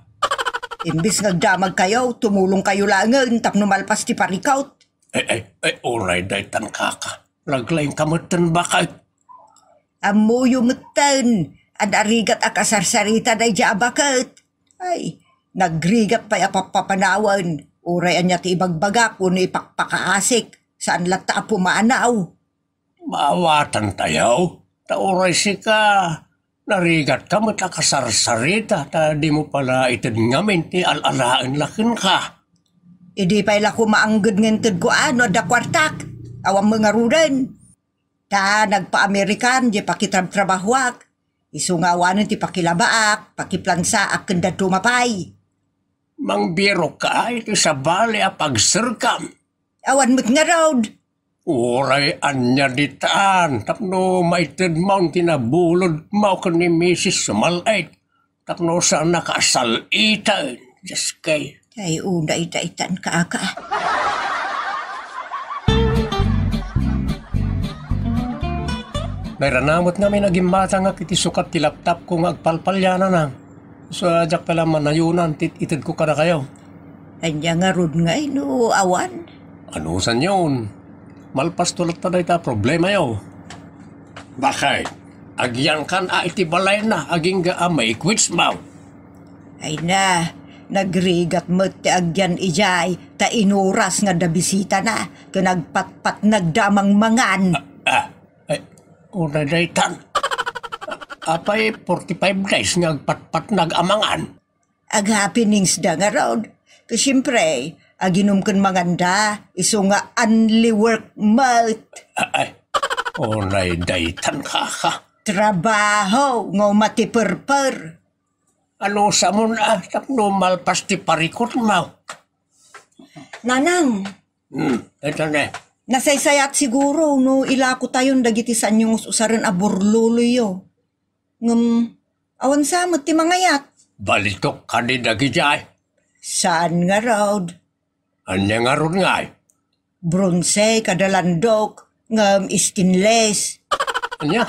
Imbes nga agdamagkayo, tumulongkayo laengen tapno malpas ti parikut. Ay, ay, ay, unay daytan, kaka. Naglaingka metten baket. Ammoyo metten, a narigat a kasarsarita daydiay a baket. Ay, nagrigat pay a pappapanawen, uray ania ti ibagbagak wenno ipakpakaasik, saan latta a pumanaw. Maawatantayo, ta uray sika, narigatka met a kasarsarita, ta dimo pay la ited ngamin ti al-alaen la kenka. Idi pay la koma angged nga intedko a no adda kuartak, awan met ngaruden. Ta nagpa-American diay pakitrabtrabahoak, isu nga awanen ti pakilabaak, pakiplansaak ken dadduma pay. Mangbirokka iti sabali a pagserkam. Awan met ngarud. Uray ania ditan tapno maitedmo ti nabulodmo ken ni Misis Sumal-et tapno saanka a sal-iten, Dios kay. Ay, unay daytan, kaka. Nairana met ngamin a gimmatangak iti sukat ti laptopko nga agpalpalianana. Isu a diak pay la manayunan ti itedko kadakayo. Ania ngarud ngay no awan? Anusanyon? Malpasto latta dayta a problemayo. Baket, agyankan a iti balayna agingga a maikwitsmaw. Ay na, nagrigat met ti agyan idiay, ta inuras nga adda bisitana, ken agpatpatnagda a mangmangan. Ah, ah, ay, unay daytan. Apay forty-five days nga agpatpatnag a mangan? Aghappeningsda ngarud. Ket siempre, aginom ken manganda, isu nga only work met. Ah, ay, unay daytan, kaka. Trabaho nga umatiperper. Anusamon a tapno malpas ti parikutmo? Nanang. Hmm, ito ne. Nasaysayat siguro no ilakotayon dagiti saanyo nga us-usaren a burluloyyo. Ngem, awan sa met ti mangayat. Balitok kadi dagidiay? Saan ngarud? Ania ngarud ngay? Bronse kada landok, ngem stainless. Ania?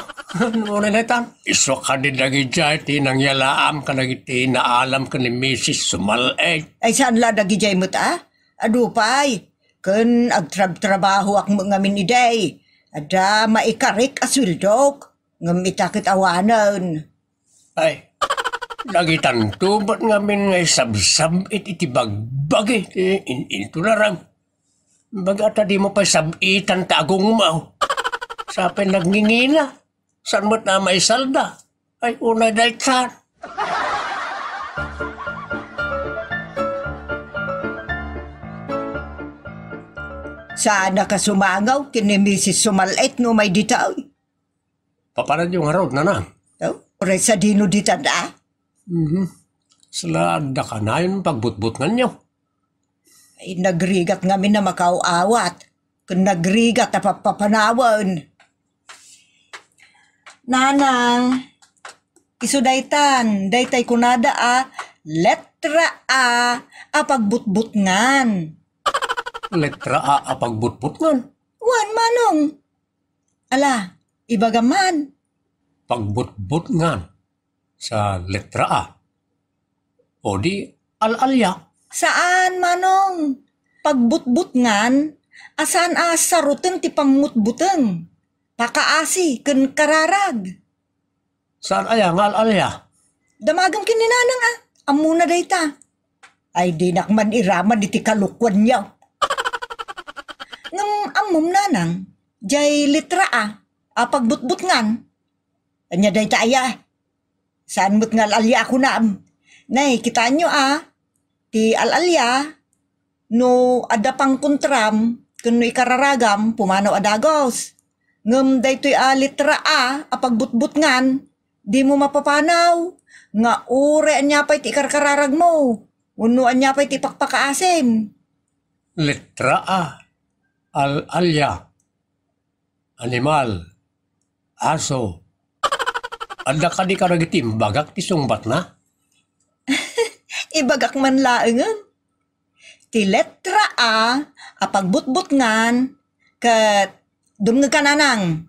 Unay daytan? Isu kadi dagidiay ti nangyalaam kadagiti naalam ken ni Misis Sumal-et. Ay, saan la dagidiay met a? Adu pay, Ken agtrabtrabahoak met ngamin idi. Adda maikarik a sueldok, ngem ita ket awanen. Ay, dagitanto met ngamin nga isabsab-it iti bagbagi ti in-intularag. Baga ta dimo pay sab-itan ta agungmaw. Sa pay nagngingina. Saan met a maisalda? Ay, unay daytan. Saan a kasumangaw ken ni Misis Sumal-et no umay ditoy. Papananyo ngarud, nanang? Oh, uray sadino ditan a? Mhm. Sala adda kanayon pagbutbutnganyo. Ay, nagrigat ngamin a makaaw-awat, ken nagrigat a pappapanawen. Nanang, isu daytan, daytay kunada a letra A a pagbutbutngan. Letra A a pagbutbutngan? Wen, manong. Ala, ibagam man. Pagbutbutngan sa letra A. O di, al-alia. Saan, manong. Pagbutbutngan, a saan a saroten ti pangmutbuteng, pakaasi, ken kararag. Saan aya nga al-alia? Damagem ken ni nanang a. Ammona dayta. Ay, dinak man iraman iti kalokuanyo. Ngem ammom, nanang, jay letra A a pagbutbutngan. Ania dayta aya? Saan met nga al-alia a kunam? Nay, kitaenyo a, ti al-alia, no adda pangkontram ken no ikararagam, pumanaw a dagus. Ngem daytoy a letra A a pagbutbutngan, dimo mapapanaw nga uray ania pay ti ikarkararagmo wenno ania pay ti ipakpakaasim. Letra A, al-alia, animal, aso. Adda kadi kadagiti imbagak ti sungbatna? Ibagak man laengen. Ti letra A a pagbutbutngan ket dumngeg ka, nanang.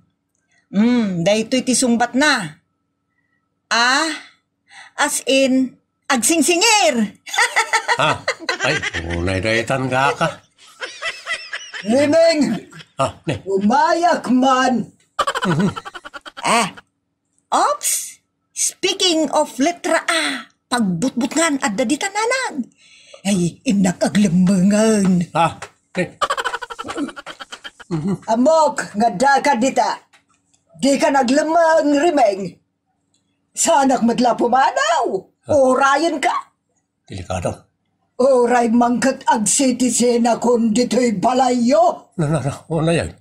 Hmm, daytoy ti sungbatna. A, as in, agsingsingir. Ha? Ay, unay daytan, kaka. Rimeng! Ha, ne? Umayak man! Ah, oops! Speaking of letra A, pagbutbutngan adda dita, nanang. Ay, innak aglemmengen. Ha? Ne? Ammok, nga adda ka dita. Di ka naglemmeng, Rimeng. Saanak met la pumanaw. Ha? Urayen ka. Delikado. Uray man ket agsitisenakon ditoy balayyo. Na, na, na, unay ay.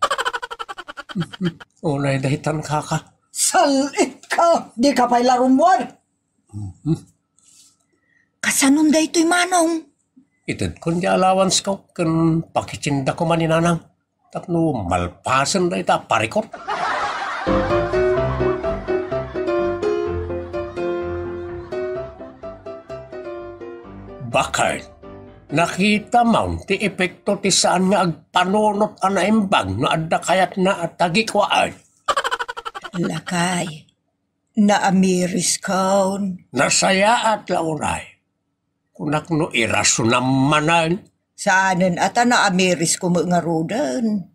Unay daytan, kaka. Sal-it ka, di ka pay la rummuar. Mhm. Kasanon daytoy, manong? Itedkon ti allowance ko ken pakitindako man ni nanang. Tapno malpasen dayta a parikot. Bakit? Nakitam ti epekto ti saan nga agpanunot a naimbag no adda kayatna a tagikuaan? Lakay, naamiriskon. Nasayaat la uray. Kunak no irasonam manen. Saanen a ta naamirisko met ngaruden.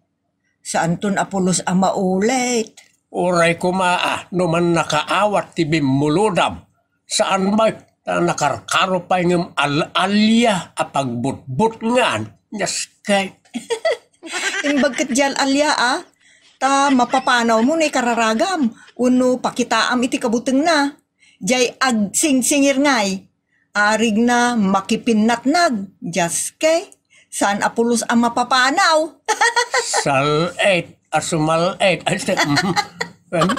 Saanton a pulos a maulit. Uray koma a no mannakaawat ti bimmulodam. Saan met ta nakarkaro pay ngem al-alia a pagbutbutngan. Jaskay. Imbag ket diay al-alia a, ta mapapanawmo no ikararagam wenno pakitaam iti kabutengna. Jay agsingsingir ngay. Arigna makipinnatnag. Jaskay. Saan a pulos a mapapanaw. Sal-et a sumal-et. Ay, te-, mhm. Em,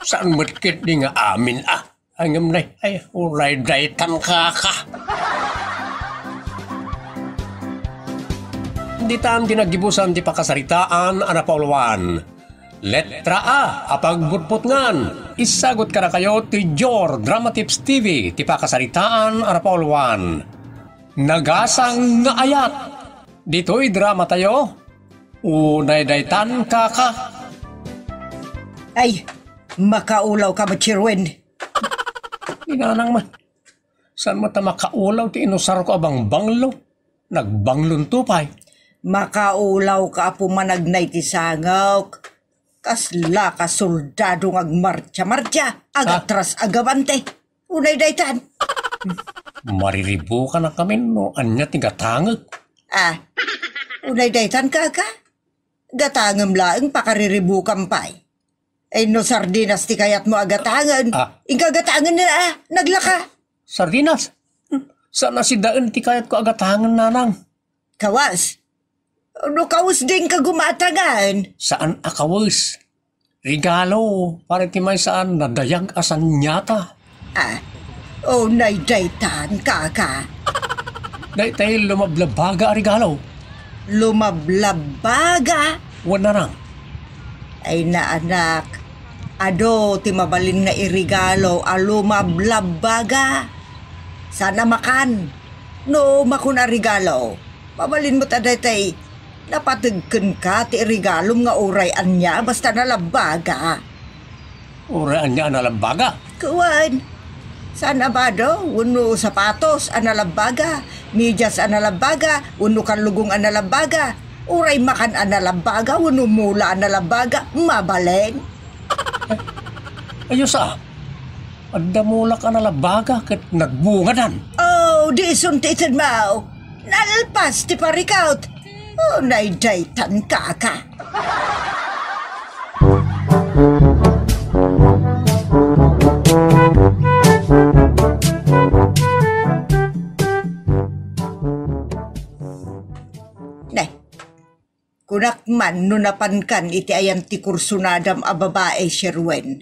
saan met ket di nga amin, a? Ay, ngem nay, ay, uray daytan, kaka. Ditan ti naggibusan ti pakasaritaan a napauluan. Letra A a pagbutbutngan. Isagut kadakayo ti Jor Drama Tips T V ti pakasaritaan a napauluan. Nagasang nga ayat. Ditoy dramatayo, unay daytan, kaka. Ay, makaulaw ka met, Sherwin. Inanang man. Saan met ta makaulaw ti inusarko a bangbanglo? Nagbanglonto pay. Makaulawka, Apo, managnay ti sangok. Kasla ka soldado nga agmartsa-martsa, agatras, agabante. Unay daytan. Mariribukanak ngamin no ania ti gatangek. Ah, unay daytan, kaka? Gatangem laeng, pakariribukam pay. Ay, no sardinas ti kayatmo a gatangen, ah, inka gatangen na, ah, naglaka. Sardinas? Saan a sidaen ti kayatko a gatangen, nanang. Kawes? No kawes, dinka gumatangan. Saan a kawes? Regalo para iti maysa a nadayag a saniata. Ah, unay daytan, kaka. Daytay lumablabaga a regalo. Lumablabaga? Wen, nanang. Ay, naanak, adu ti mabalin nga iregalo a lumablabaga. Saan a makan. No makon a regalo, mabalin met a daytay napateg kenka ti iregalom nga uray ania, basta nalabbaga. Uray ania a nalabbaga? Kuan. Saan a bado, wenno sapatos a nalabbaga, medias a nalabbaga, wenno kallugong a nalabbaga, uray makan a nalabbaga, wenno mula a nalabbaga, mabalin. Ay, ayos a. Adda mulak a nalabbaga ket nagbungadan. Oh, di isun ti itedmo. Nalpas ti parikut. Unay daytan, kaka. Ne, kunak man no napankan iti ayan ti kursunadam a babai, Sherwin.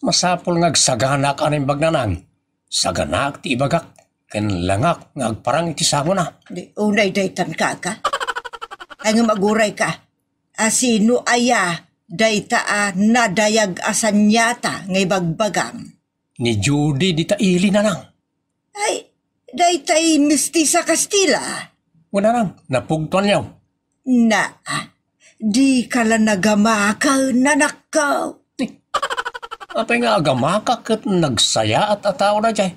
Masapul nga agsaganaak a naimbag, nanang. Saganaak ti ibagak ken langak nga agparang iti sangona. Di, unay daytan, kaka. Ay, ngem agurayka. A sino aya dayta a nadayag a saniata nga ibagbagam? Ni Judy dita ili, nanang. Ay, daytay mistisa Kastila. Wen, nanang, napugtoanyo. Na, dika la nagamaken, anakko. Apay nga agamakak ket nagsayaat a tao daydiay?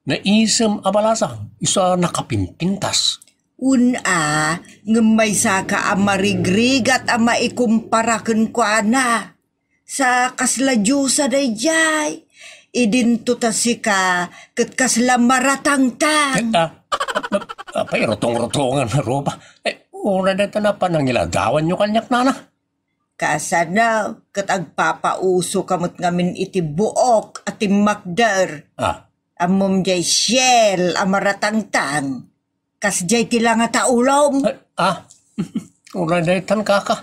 Naisem a balasang, isu a nakapinpintas. Wen a, ngem maysaka a marigrigat a maikumpara kenkuana. Sa kasla diosa daydiay, idinto ta sika ket kasla maratangtang. Eh, ah, ah, apay, rutong-rutongan a rupa. Eh, una dayta a panangiladawanyo kaniak, nana. Kasano ket agpapausoka met ngamin iti buok a timmakder? Ah. Ammom diay Shell a maratangtang. Kasdiay ti langata ulom. Eh, ah. Uray daytan, kaka.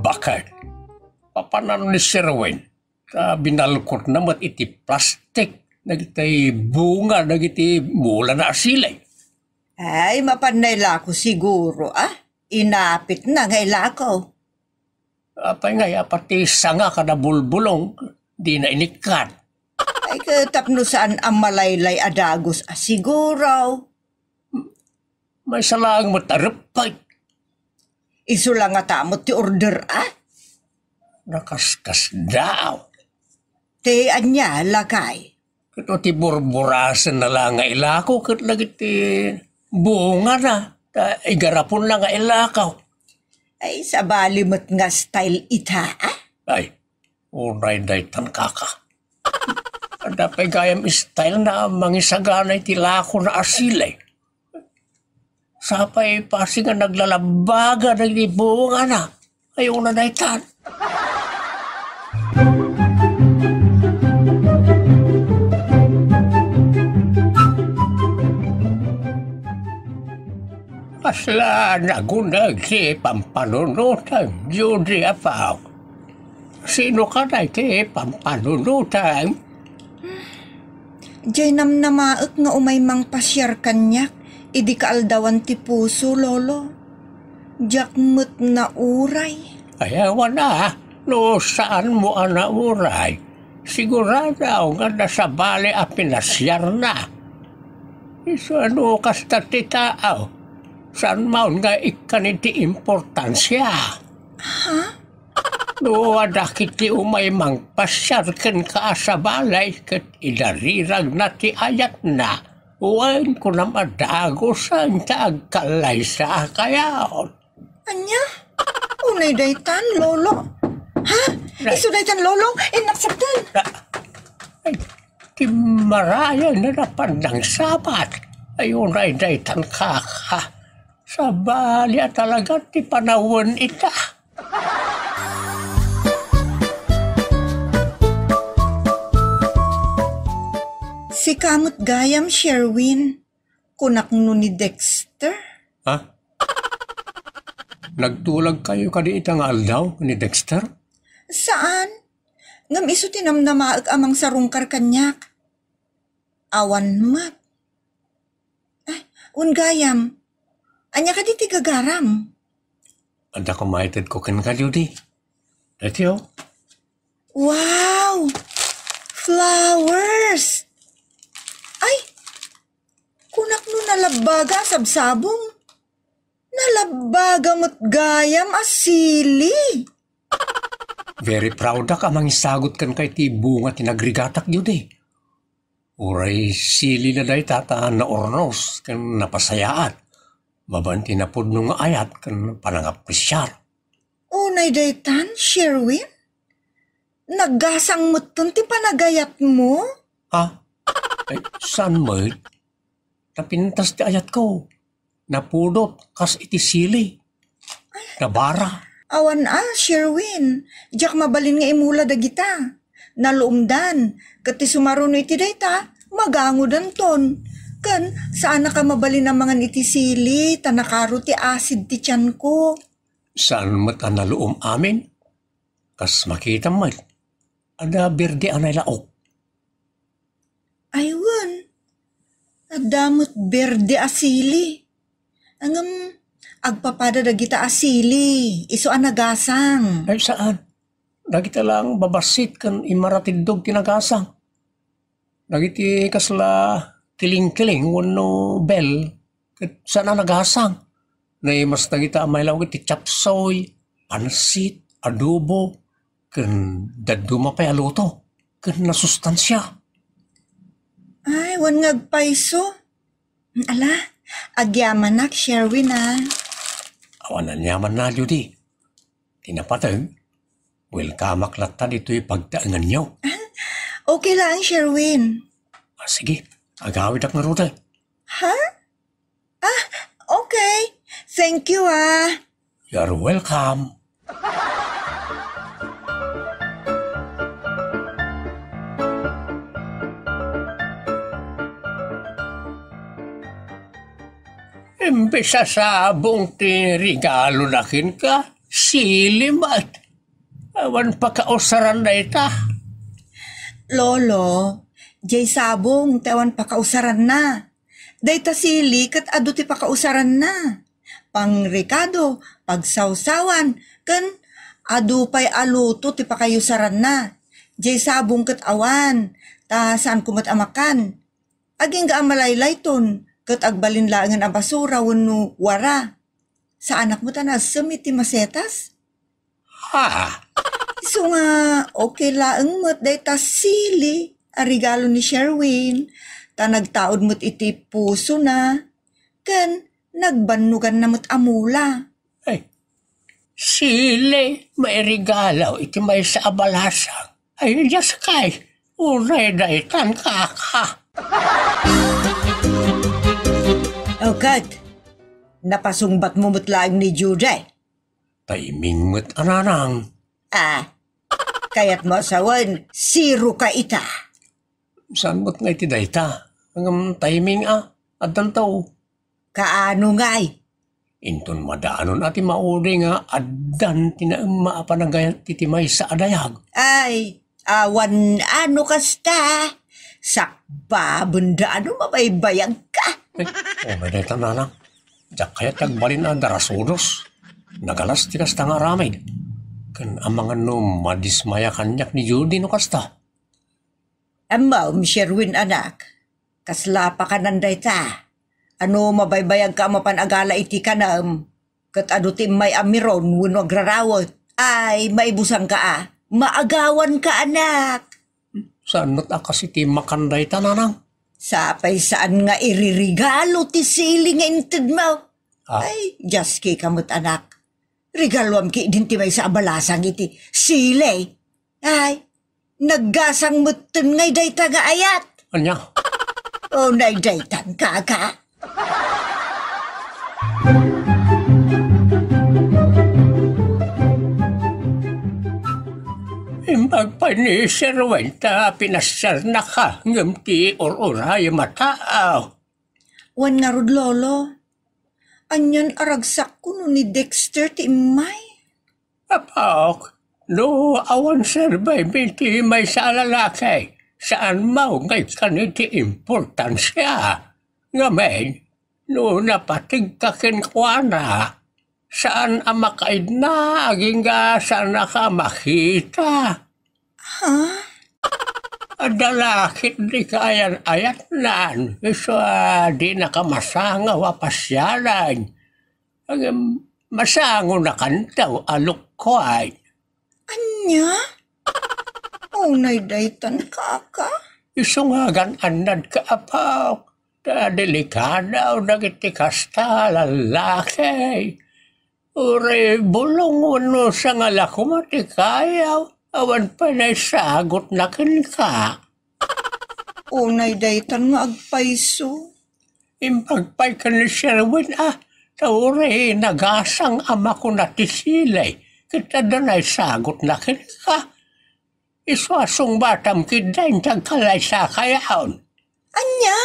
Bakit? Papanan ni Sherwin? Ta binalkotna met iti plastik dagiti bunga dagiti mulana a silay. Ay, mapan na ilako siguro, ah. Inapitna nga ilako. Apay ngay a pati sanga kada bulbulong, dina inikkat? Ay, ket tapno saan a malaylay a dagus a siguro. Maysa laeng met a reppet. Isu la ngata met ti order, a? Nakaskasdaaw. Ti ania, lakay? Ket no ti burburasenna la nga ilako ket dagiti bungana, ta igaraponna nga ilako. Ay, sabali met nga style ita, a? Ay, uray daytan, kaka. Adda pay gayam style na mangisagana iti lakona a silay. Sapay pasi nga naglalabbaga dagiti bungana. Ay, una daytan. Kasla naguneg ti pampanunotem, Judy, apo. Sino ka dayta pampanunotem? Diay namnamaek nga umay mangpasiar kaniak idi kaaldawan ti puso, Lolo. Diak met nauray. Ay, awan a, no saanmo a nauray. Sigurado nga adda sabali a pinasiarna. Isu a no kasta ti tao, saan manen nga ikkan iti importansia? Ha? No adda ketdi umay mangpasiar kenka a sabali ket idariragna ti ayatna, wen kunam a dagusen ta agkallaysakayon. Ania? Unay daytan, Lolo. Ha? Nay. Isu daytan, Lolo? Innak saktan. Ra-, ay, timmarayan na napandang sabat. Ay, unay daytan, kaka. Sabali a talaga ti panawen ita. Sika met gayam, Sherwin. Kunak no ni Dexter? Ha? Nagtulagkayo kadi ita nga aldaw ni Dexter? Saan? Ngem isu ti namnamaek a mangsarungkar kaniak. Awan met. Ay, wen gayam. Ania kadi ti gagaram? Adda kumaitedko kenka, Judy. Daytoy, oh. Wow! Flowers! Ay! Kunak no nalabbaga a sabsabong. Nalabbaga met gayam a sili. Very proud-ak a mangisagut kenka iti bunga ti nagrigatak, Judy. Uray sili la dayta ta naurnos ken napasayaat, babaen ti napudno nga ayat ken panangapresiar. Unay daytan, Sherwin? Naggasang metten ti panagayatmo? Ha? Ay, saan met? Napintas ti ayatko. Napudot kas iti sili. Nabara. Awan a, Sherwin. Diak mabalin nga imula dagita. Naluomdan. Ket ti sumaruno iti dayta, magangodanton. Ken, saanak a mabalin a mangan iti sili, ta nakaro ti asid ti tianko. Saan met a naluom amin? Kas makitam met, adda berde a nailaok. Ay, wen. Adda met berde a sili. Ngem, agpapada dagita a sili, isu a nagasang. Ay, saan? Dagita lang babassit ken immaratiddog ti nagasang. Dagiti kasla kiling-kiling wenno bell, ket saan a nagasang. Naimas dagita a mailaok iti chop suey, pansit, adobo, ken dadduma pay a luto, ken nasustansia. Ay, wen nga agpayso. Ala, agyamanak, Sherwin, a. Awan aniamanna, Judy. Ti napateg, welcomeak latta ditoy pagtaenganyo. Okay lang, Sherwin. Ah, sige, agawidak ngarud. Ha? Ah, okay. Thank you, ah. You're welcome. Imbes a sabong ti regalona kenka, sili met. Awan pakausaran dayta. Lolo, diay sabong ti awan pakausaranna. Dayta sili ket adu ti pakausaranna. Pangrekado, pagsawsawan, ken adu pay a luto ti pakausaranna. Diay sabong ket awan, ta saanko met a makan. Agingga a malaylayton, ket agbalin laengen a basura wenno wara. Saanak met a naassem iti masetas? Ha? Isu nga, okay laeng met dayta sili a regalo ni Sherwin, ta nagtaud met iti pusona, ken nagbannoganna met a mula. Ay, sili, mairegalo iti maysa a balasang. Ay, Dios kay, unay daytan, kaka. O, ket, napasungbatmo met laeng ni Judy. Timing met a nanang. Ah, kayatmo a sawen, zero ka ita. Saan met nga iti dayta? Ngem timing a, addan tao. Kaano ngay? Inton madanon a ti maudi nga addan ti naemma a panagayat iti maysa a dayag. Ay, awan ano kasta. Sakbaben da ano mabaybayag ka. Ay, o, may dayta, nanang. Diak kayat ti agbalin a darasudos. Nagalas ti kasta nga aramid. Ken amangan no madismaya kaniak ni Judy no kasta. Ammom, Sherwin, anak, kasla pakanan dayta. Ano mabaybayagka a mapan agala iti kanam, ket adu ti immay a miron wenno agrarawet. Ay, maibusanka a. Maagawanka, anak. Saan met a kas iti makan dayta, nanang? Sapay saan nga iririgalo ti sili nga intedmo. Ah. Ay, diaskika met, anak. Regaluam ketdin ti maysa a balasang iti sili. Ay, naggasang metten ngay dayta nga ayat. Ania? Unay daytan, kaka. Imbag pay ni Sir Wayne ta pinasiarnaka ngem ti ur-urayem a tao. Wen ngarud, Lolo. Anian a ragsak kuno ni Dexter ti immay? Apok, no awan serbi ti maysa a lalaki, saan maungaykan iti importansia. Ngamin, no napatigka kenkuana, saan a makaidna agingga saannaka a makita. Ha? Adda la ketdi kaayan-ayatnan, isu a dinaka masango a pasialan. Ngem masangonakanto a lukkoen. Ania? Unay daytan, kaka? Isu nga agan-annadka, apok, ta delikado dagiti kasta a lallaki. Uray bulong wenno sangala koma ti kayaw, awan pay naisagutna kenka. Unay daytan nga agpayso. Imbag pay ken ni Sir Win a, ta uray nagasang a makuna ti sili, ket adda naisagutna kenka. Isu a sungbatam ketdin ti agkalaysakayaon. Ania?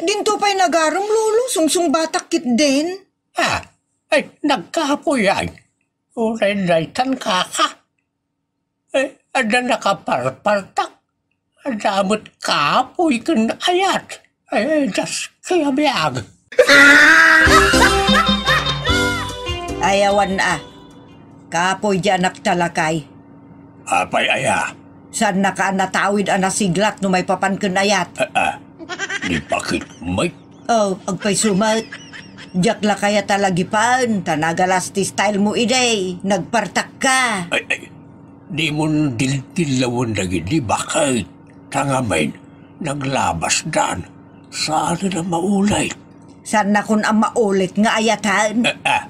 Dinto pay nagarem, Lolo, sungsungbatak ketdin. Ah, ay, nagkapuyan. Uray daytan, kaka. Eh, adda nakaparpartak. Adda met kapoy ken ayat. Eh, das kaya biag. Ayawan a. Kapoy di anak talakay. Apay aya? Saannaka a natawid a nasiglat no maipapan ken ayat. Ah, ah. Di bakit, Mike? Oh, agpayso met. Diak la kayat a lagipen, ta nagalas ti style mo idi, nagpartak ka. Ay, ay, di mon dildilawen dagidi bakit? Ta ngamin, naglabasdan. Saan a maulit? Saannakon a maulit nga ayatan? Ah, ah.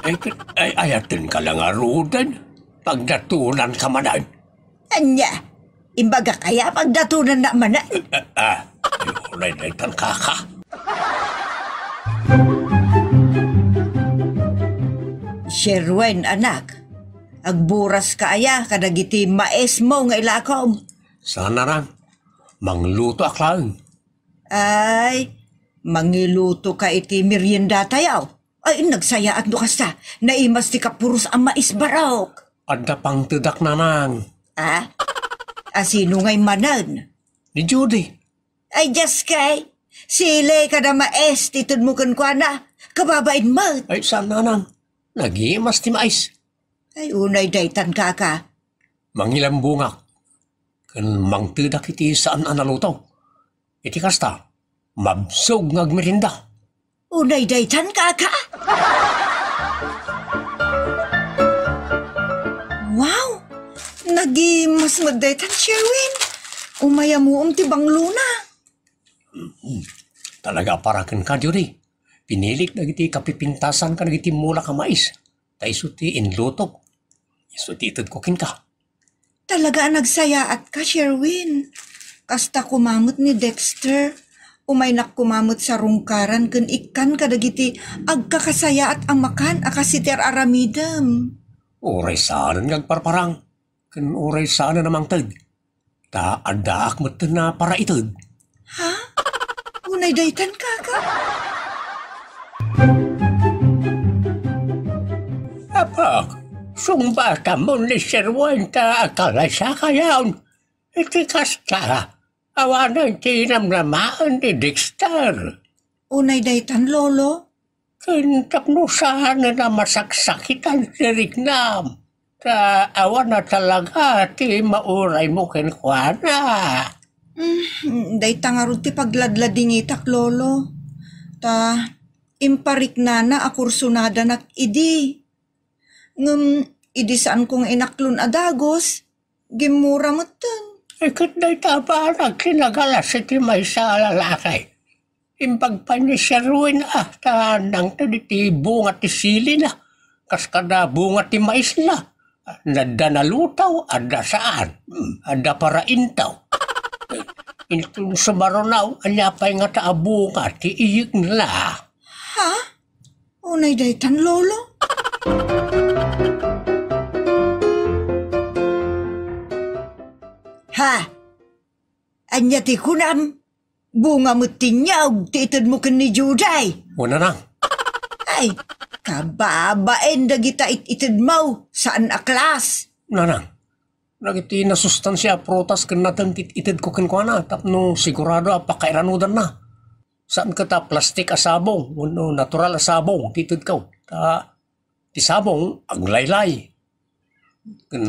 Ay, ay, ayaten ka lang aruden. Pagdatunanka manen. Ania? Imbagak aya pagdatunanna manen? Ah, ah. Ay, uray daytan, kaka. Sherwin, anak, agburas ka aya kadagiti maesmo nga ilakom? Saan a, Nang. Manglutoak laeng. Ay, mangiluto ka iti meriendatayo. Ay, nagsayaat no kasta. Naimas ti kapuros a mais barok. Adda pangtedak, Nanang. Ah? A sino ngay manen? Ni Judy. Ay, diaskay. Sili kada mais ti tedmo kenkuana. Kababain met. Ay, saan, Nanang. Nagimas ti mais. Ay, unay daytan, kaka. Mangilambongak. Ken mangtedak iti saan a naluto. Iti kasta, mabsog nga agmerienda. Unay daytan, kaka? Wow! Nagimas met daytan, Sherwin. Umayamuom ti banglona. Mm. Talaga a para kenka, Judy. Pinilik dagiti kapipintasan kadagiti mulak a mais. Ta isu ti inlutok. Isu ti itedko kenka. Talaga a nagsayaatka, Sherwin. Kasta koma met ni Dexter. Umaynak koma met sarungkaran ken ikkan kadagiti agkakasayaat a makan a kas iti ar-aramidem. Uray saanen nga agparparang, ken uray saanen a mangted. Ta addaak metten a paraited. Ha? Unay daytan, kaka? Apo, sungbatam ni Sir Juan ta agkalaysakayon. Iti kasta, awanen ti namnamaen ni Dexter. Unay daytan, Lolo? Ken tapno saanen a masaksakitan ti riknam, ta awan a talaga ti mauraymo kenkuana. Mm, dayta ngarud ti pagladladingitak, Lolo. Ta impariknana a kursunadanak idi. Ngem Idi saanko nga inaklon a dagus, gimmura metten. Ay, ket dayta a banag ti nagalas iti maysa a lalaki. Imbag pay ni Sherwin a, ta nangted iti bunga ti silina, kas kada bunga ti maisna. Adda nalutaw, adda saan, hmm, adda paraintaw. Inton sumarunaw, ania pay ngata a bunga ti iyekna? Ha? Unay daytan, Lolo? Ha? Ania ti kunam? Bunga met ti niyog ti itedmo ken ni Juday. O, nanang. Ay, kababain dagita it-itedmo, saan a klas. Nanang, dagiti nasustansia a prutas ken nateng ti itedko kenkuana tapno sigurado a pakairanudanna. Saan ket a plastik a sabong wenno natural a sabong ti itedko. Ta ti sabong aglaylay. Ken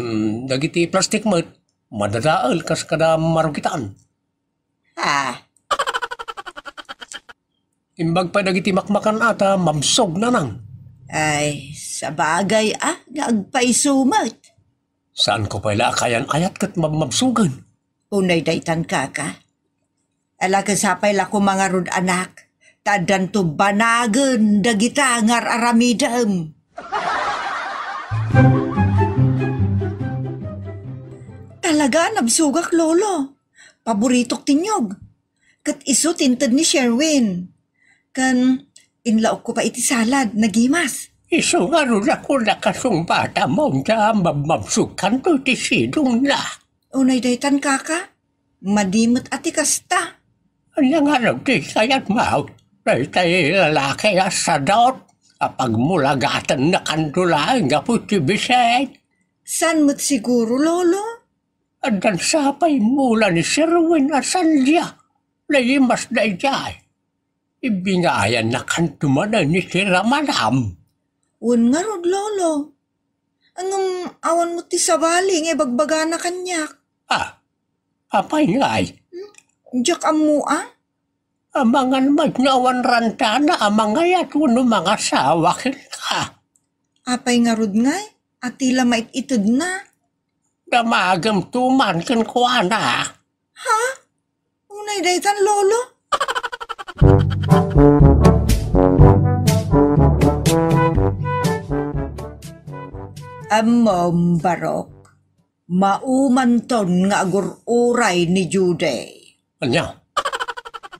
dagiti plastik met, madadael kas kada marugitan. Ah. Imbag pay dagiti makmakan a ta mabsog, nanang. Ay, sabagay a, nga agpayso met. Saanko pay la a kayan-ayat ket mabmabsogen? Unay daytan, kaka. Ala, ket sapay la koma ngarud, anak, ta addanto banagen dagita nga ar-aramidem. Talaga, nabsogak, Lolo. Paboritok ti niyog. Ket isu ti inted ni Sherwin. Ken inlaokko pay iti salad, nagimas. Isu ngarud a kunam a kasungbatam, ta mabmabsogkanto iti sidongna. Unay daytan, kaka? Madi met a ti kasta. Ania ngarud ti kayatmo? Daytay lalaki a sadot a pagmulagatennakanto laeng gapu iti bisin. Saan met siguro, Lolo? Addan sapay mula ni Sherwin a sandia. Nagimas daydiay. Ibingayannakanto manen iti ramanam. Wen ngarud, Lolo. Ngem awan met ti sabali nga ibagbagana kaniak. Ah, apay ngay? Hmm? Diak ammo a. Amangan met nga awan rantana a mangayat wenno mangasawa kenka. Apay ngarud ngay? Ati la mait-itedna. Damagem to man kenkuana. Ha? Unay daytan, Lolo? Ammom, Barok, maumanton nga agur-uray ni Jude. Ania?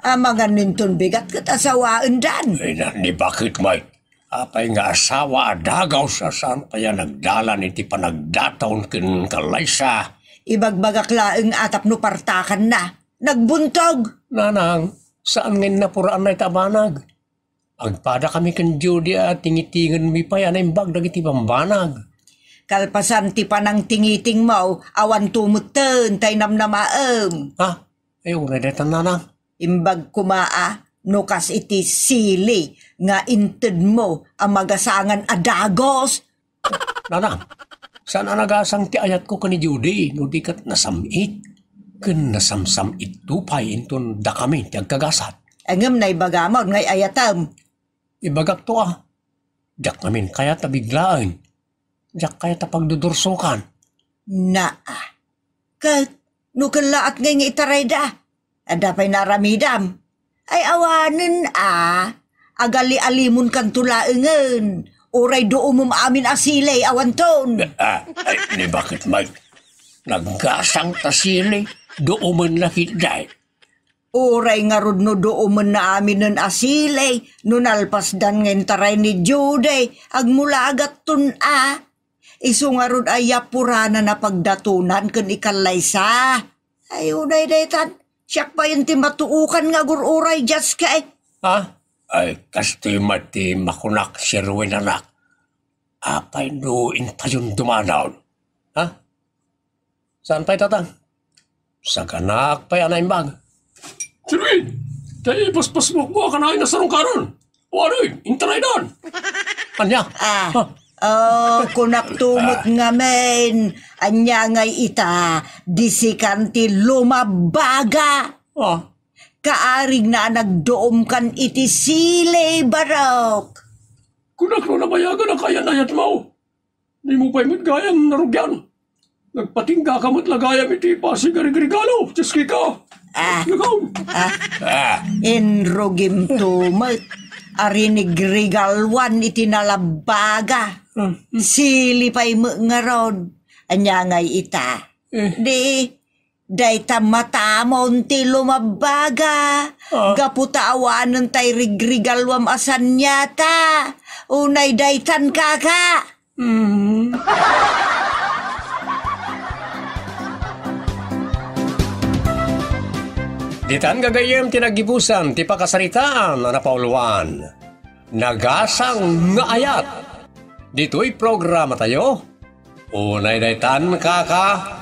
Amangan ninton bigat ket asawaendan. Ay, na, ni bakit, Mike? Apay nga asawa a dagaw a saan pay a nagdalan iti panagdatawen ken kallaysa. Ibagbagak laeng a tapno partakanna. Nagbuntog! Nanang, saan nga innapuraan dayta a banag? Agpadakami ken Judy a tingitingenmi pay a naimbag dagiti bambanag. Kalpasan ti panangtingitingmo, awan tumetten tay namnamaem. Ha? Ay, uray daytan, nanang. Imbag koma a, no kas iti sili nga intedmo a magasangan a dagos. Nanang, saan a nagasang ti ayatko ken ni Judy, no di ket nasam-it ken nasamsam-itto pay inton dakami ti agkagasat. Ngem naibagam ngay ayatem. Ibagakto a, diak ngamin kayat a biglaen. Diak kayat a pagdudursokan. Naa. Ket no kellaat ngay nga itarayda, adda pay naaramidam. Ay awanen a, agali-alimonkanto laengen, uray duomem amin a silay awanton. Ah, ay, ni bakit, Mike? Naggasang ta silay, duomen na hiday. Uray ngarud no duomen na aminen a silay, no nalpasdan nga intaray ni Jude, agmulagatton a. Isu ngarud a yapurana na pagdatonan ken ikallaysa. Ay, unay daytan, siak payen ti matuokan nga agur-uray, Jaske. Ha? Ay, kastoy met ti makunak, Sherwin, anak. Apay no intayon dumanaw? Ha? Saan pay, Tatang? Saganak pay a naimbag. Sherwin, tay paspasmokmo a kanayon a sarungkaron. O ano, intaraydan? Ania? Ah. Ah. Oh, kunak tumot ngamin. Ania ngay ita, disikan ti lumabaga. Ah. Kaarigna a nagduomkan iti sili, Barok. Kunak no nabayagan a kayan-ayatmo. Dimo pay met gayam narugian. Nagpatingga ka met la gayam iti pasig a rigregalo, Cheskika. Ah. Ikaw. Ah. Ah. Inrugimto met a rinigregaluan iti nalabbaga. Ah. Sili pay met ngarud. Ania ngay ita? Eh. Di, dayta matamon ti lumabbaga. Ah. Gapu ta awanen tay rigregaluam a saniata. Unay daytan, kaka. Mm. Ditan gagayyem ti naggibusan ti pakasaritaan a napauluan. Nagasang nga ayat. Ditoy programatayo, Unay Daytan, kaka.